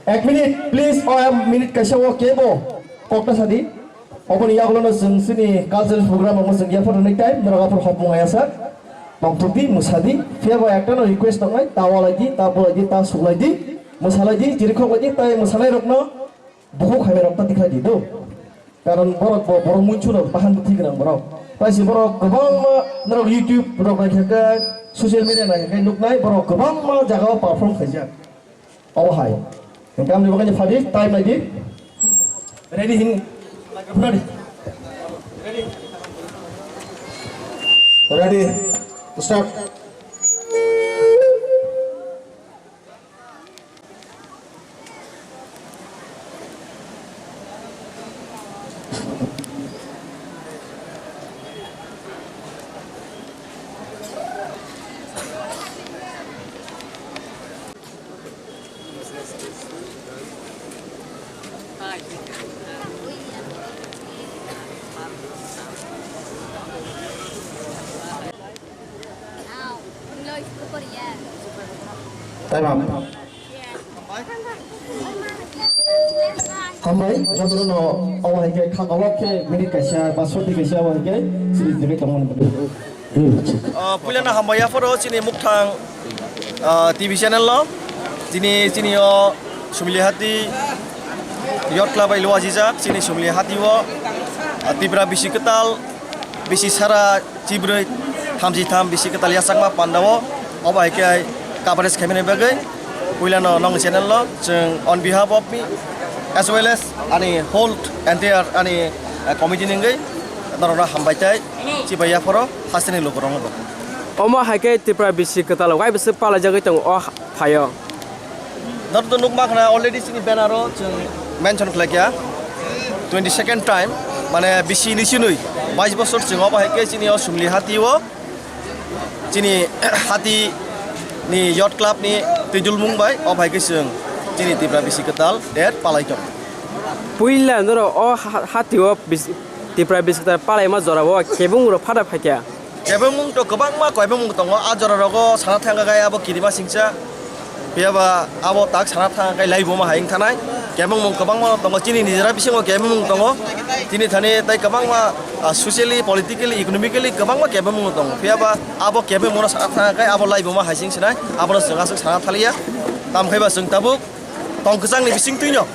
ek minute, please, o ek minute kaisa o kebo kokta sadi. Oboni yagulono chwng chini cultural program omo chwng yapharnai time, norok aphuru hopmung ayasa. Tongthokdi, mwsadi, phiya ba ektano request tongnai, ta walaidi, ta bulaidi, ta suklaidi, mwsalaidi, chirikhokbaidi, tai mwsanairokno bukhuk khainairok ta tikhlaidi do. Karon borok bo, borok muichuno bahan bwthwi gwnang borok. Tai se borok kwbangma norok YouTube rok naikha khe, social media naikha khe nuknai borok kwbangma jagao perform khaijak. Obo hai. Hingke amni bagwi phadi, time naidi. Ready hin. Ready. Ready. Start. Time up. Hambai, jotono obo hai khe khakalo khe minute kaisa ba soti kaisa obo hai khe siri jagwi tongmani bagwi. Ah, puilano hambai yapharo chini Mukthang, ah, T V channel no. Chini, chini o Sumili hati Yacht Club bai luajijak, chini Sumili hati o, ah, Tipra bisi kwtal, bisi sara chibrwi, thamchi tham bisi kwtal yachakma pandao, obo hai khe coverage khaimani bagwi puilano nong channel no chwng on behalf of me as well as ani whole entire ani, ah, committee ni wngwi norokno hambai tai. Chibai yaphoro hasteni lukurokno bo. Omo hai khe Tripura bisi kwtal wai bwswk palai jagwi tongo o phaio. Norok to nukma khna already chini banner o chwng mention khlai kha. Twenty second time, mane bisi ni sinui bais bosor chwng obo hai khe chini o Sumli hati o Chini hati ni Youth Club ni twijulmung bai o bai khe chwng chini Tipra bisi kwtal ter palai tong. Puila norok o ha-, hati o bis-, Tipra bisi kwtal palaima jora o kebung rok phada phaikha. Kebengmung to kwbangma kebengmung tongo, a jora rogo sana thangkha khe abo kirima singcha. Phiya ba abo tak sana thangkha khe laibuma hai wngthanai. Kebengmung kwbangma tongo, chini nijera bisingo kebengmung tongo. Chini thani tai kwbangma, ah, socially, politically, economically kwbangma kebengmung tongo. Phiya ba abo kebengmung sana thangkha khe abo laibuma hai sing sinai. Abono chwng aswk sana thaliya. Tamkhai ba chwng tabuk tong kwchangni bisingtwino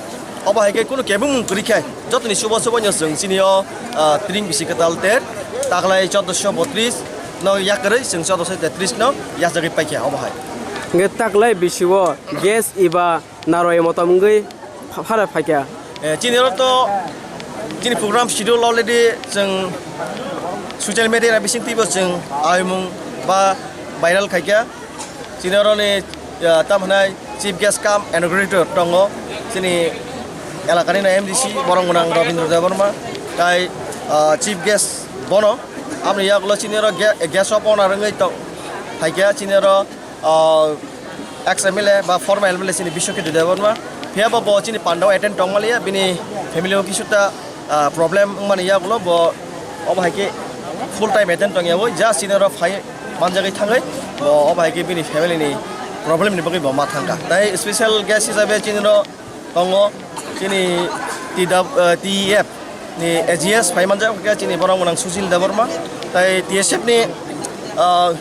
obo hai khe kunu kebengmung kwrwi khe jotoni subo subo no chwng chini o, ah, tring bisi kwtal ter taklai chordoso botris no yakarwi chwng chordoso tetris no yachagwi paikha obo hai. Hwnkhe taklai bisi o gas eba naroi motom wngwi pha-, phara phaikha. Eh, chini oro to chini program schedule already chwng social media ni bisingtwibo chwng aimung ba viral khaikha. Chini oroni, ah, tamo hwnai chief guest cum inaugurator tongo, chini elakani no M D C borok gwnang Rabindra Debbarma, tai, ah, chief guest bono. Aboni yagulo chini oro ge-, guest of honor wngwi tong phaikha chini oro, ah, ex M L A ba former M L A chini Biswaketu Debbarma. Phiya bo, bo chini pandao attend tongmaliya, bini family o kisuta ah, problem wngmani yagulo bo obo hai khe full time attend tongya bo, just chini oro phai manjagwi thangwi bo obo hai khe bini family ni problem ni bagwi bo ma thangkha. Tai special guest hisabe chini oro tongo chini T W, ah, T E F ni A G S phai manjak khe chini borok gwnang Sushil Debbarma, tai T S F ni, ah,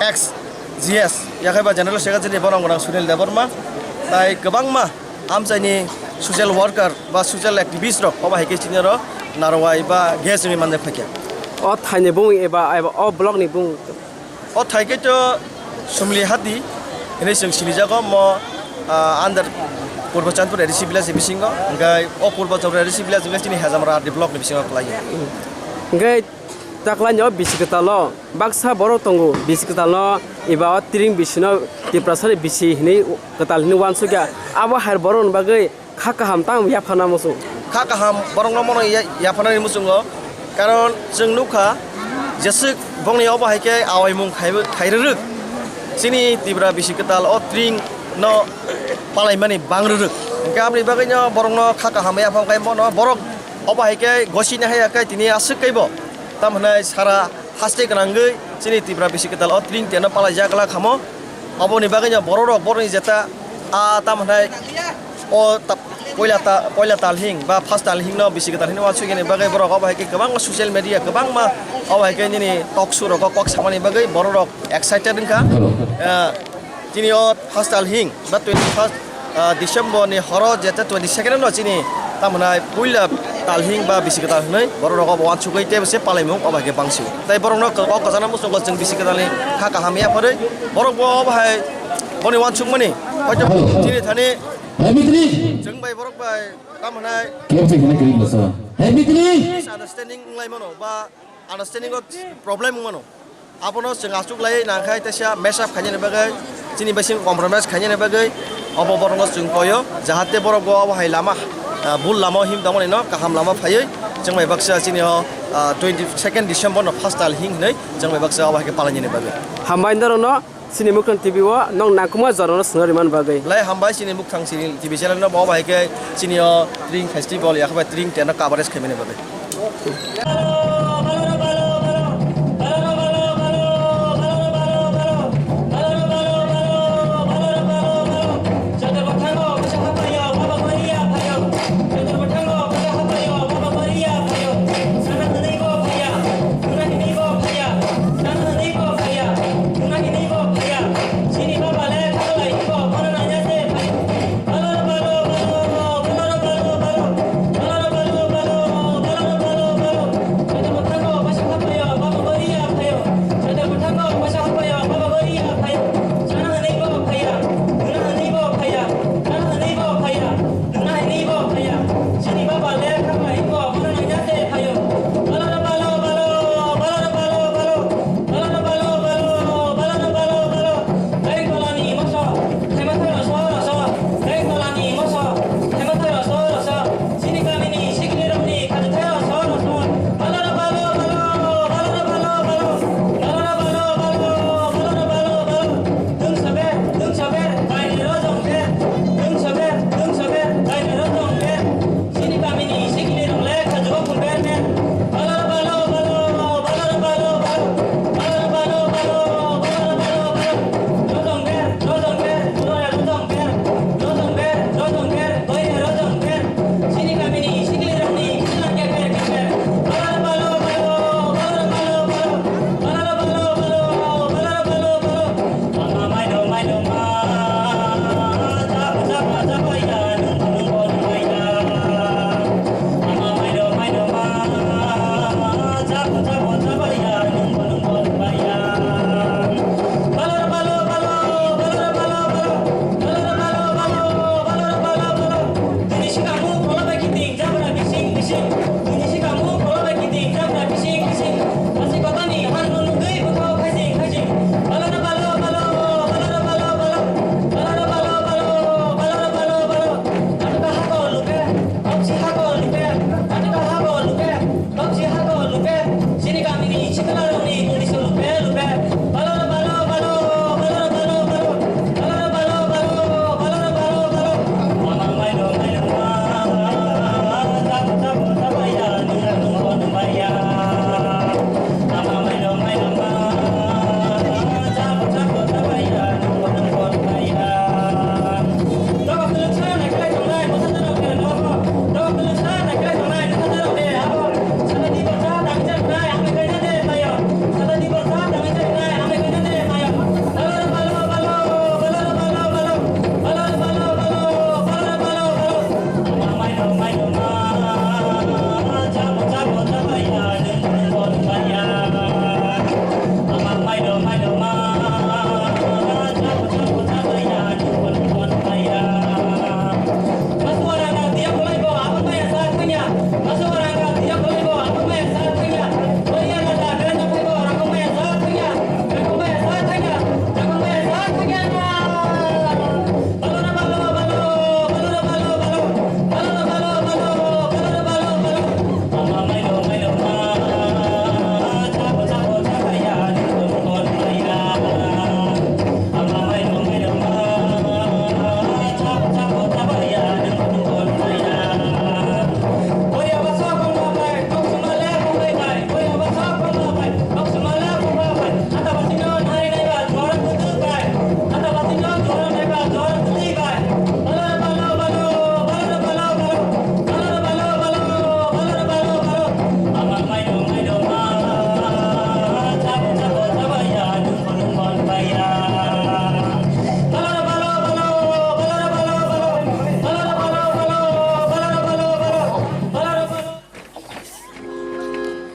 ex G S yakhai ba General Secretary borok gwnang Sunil Debbarma, tai kwbangma amchaini social worker ba social activist rok obo hai khe chini oro narwai ba gas wngwi manjak phaikha. O thaini bumung eba, eba o block ni bumung? O thai khe to Sumli Hati hinwi chwng sinijago mo, ah, under Purbo Chandpur A D C village ni bisingo, hwnkhe o Purbo Chandpur A D C village hwnkhe chini Hejamra Hati block ni bisingo kwlaio. Hwnkhe taklaini o bisi kwtal o baksa borok tongo, bisi kwtal no eba o tring bisi no Tiprasa ni bisi hinwi kwtal hinwi uansukya. Abo hai borok ni bagwi kha kaham tang yaphana muchung. Kha kaham borok no mono ya-, yaphanani muchungo, karon chwng nukha jeswk bongni obo hai khe awaimung khai, khai rwrwk chini Tipra bisi kwtal o tring no palaimani bang rwrwk, hwnkhe aboni bagwi no borok no kha kaham yaphang khai bono borok obo hai khe gosini haya khe tini aswk kaibo tamo hwnai sara haste gwnangwi chini Tipra bisi kwtal o tring teno palaijak glak hamo. Oboni bagwino bororok boroni jeta, ah, tamo hwnai o ta-, poila ta-, poila talhing ba first talhing no bisi kwtal hinwi uansukya ni bagwi borok obo hai khe kwbangma social media kwbangma obo hai khe nini talk show rogo kok samani bagwi bororok excited wngkha. Ah, chini o first talhing ba twenty first, ah, December ni horo jeta twenty second no chini tamo hwnai puila talhing ba bisi kwtal hwnwi borok rok obo uansugwi tei se palaimung obo hai khe bangsi. Tai borok no kok kwchangna muchungo chwng bisi kwtal ni kha kaham ya phari borok bo obo hai boni uansukmani hoito chini thani chwng bai borok bai tamo hwnai misunderstanding wnglaimano ba understanding o problem wngmano. Abono chwng achuk lai nangkha teisa mess up khainani bagwi, chini bising compromise khainani bagwi obo borokno chwng koyo, jahate borok bo obo hai lama, ah, bul lama o him tongmani no kaham lama phaiwi chwng bai baksa chini o, ah, twenty second December no first talhing hinwi chwng bai baksa obo hai khe palainani bagwi. Hambai norokno chini Mukhang T V o nwng nangkukma jorano swngna rimani bagwi. Lai hambai chini Mukhang chini T V channel no bo obo hai khe chini o Tring Festival yakhabai Tring ten no coverage khaimani bagwi.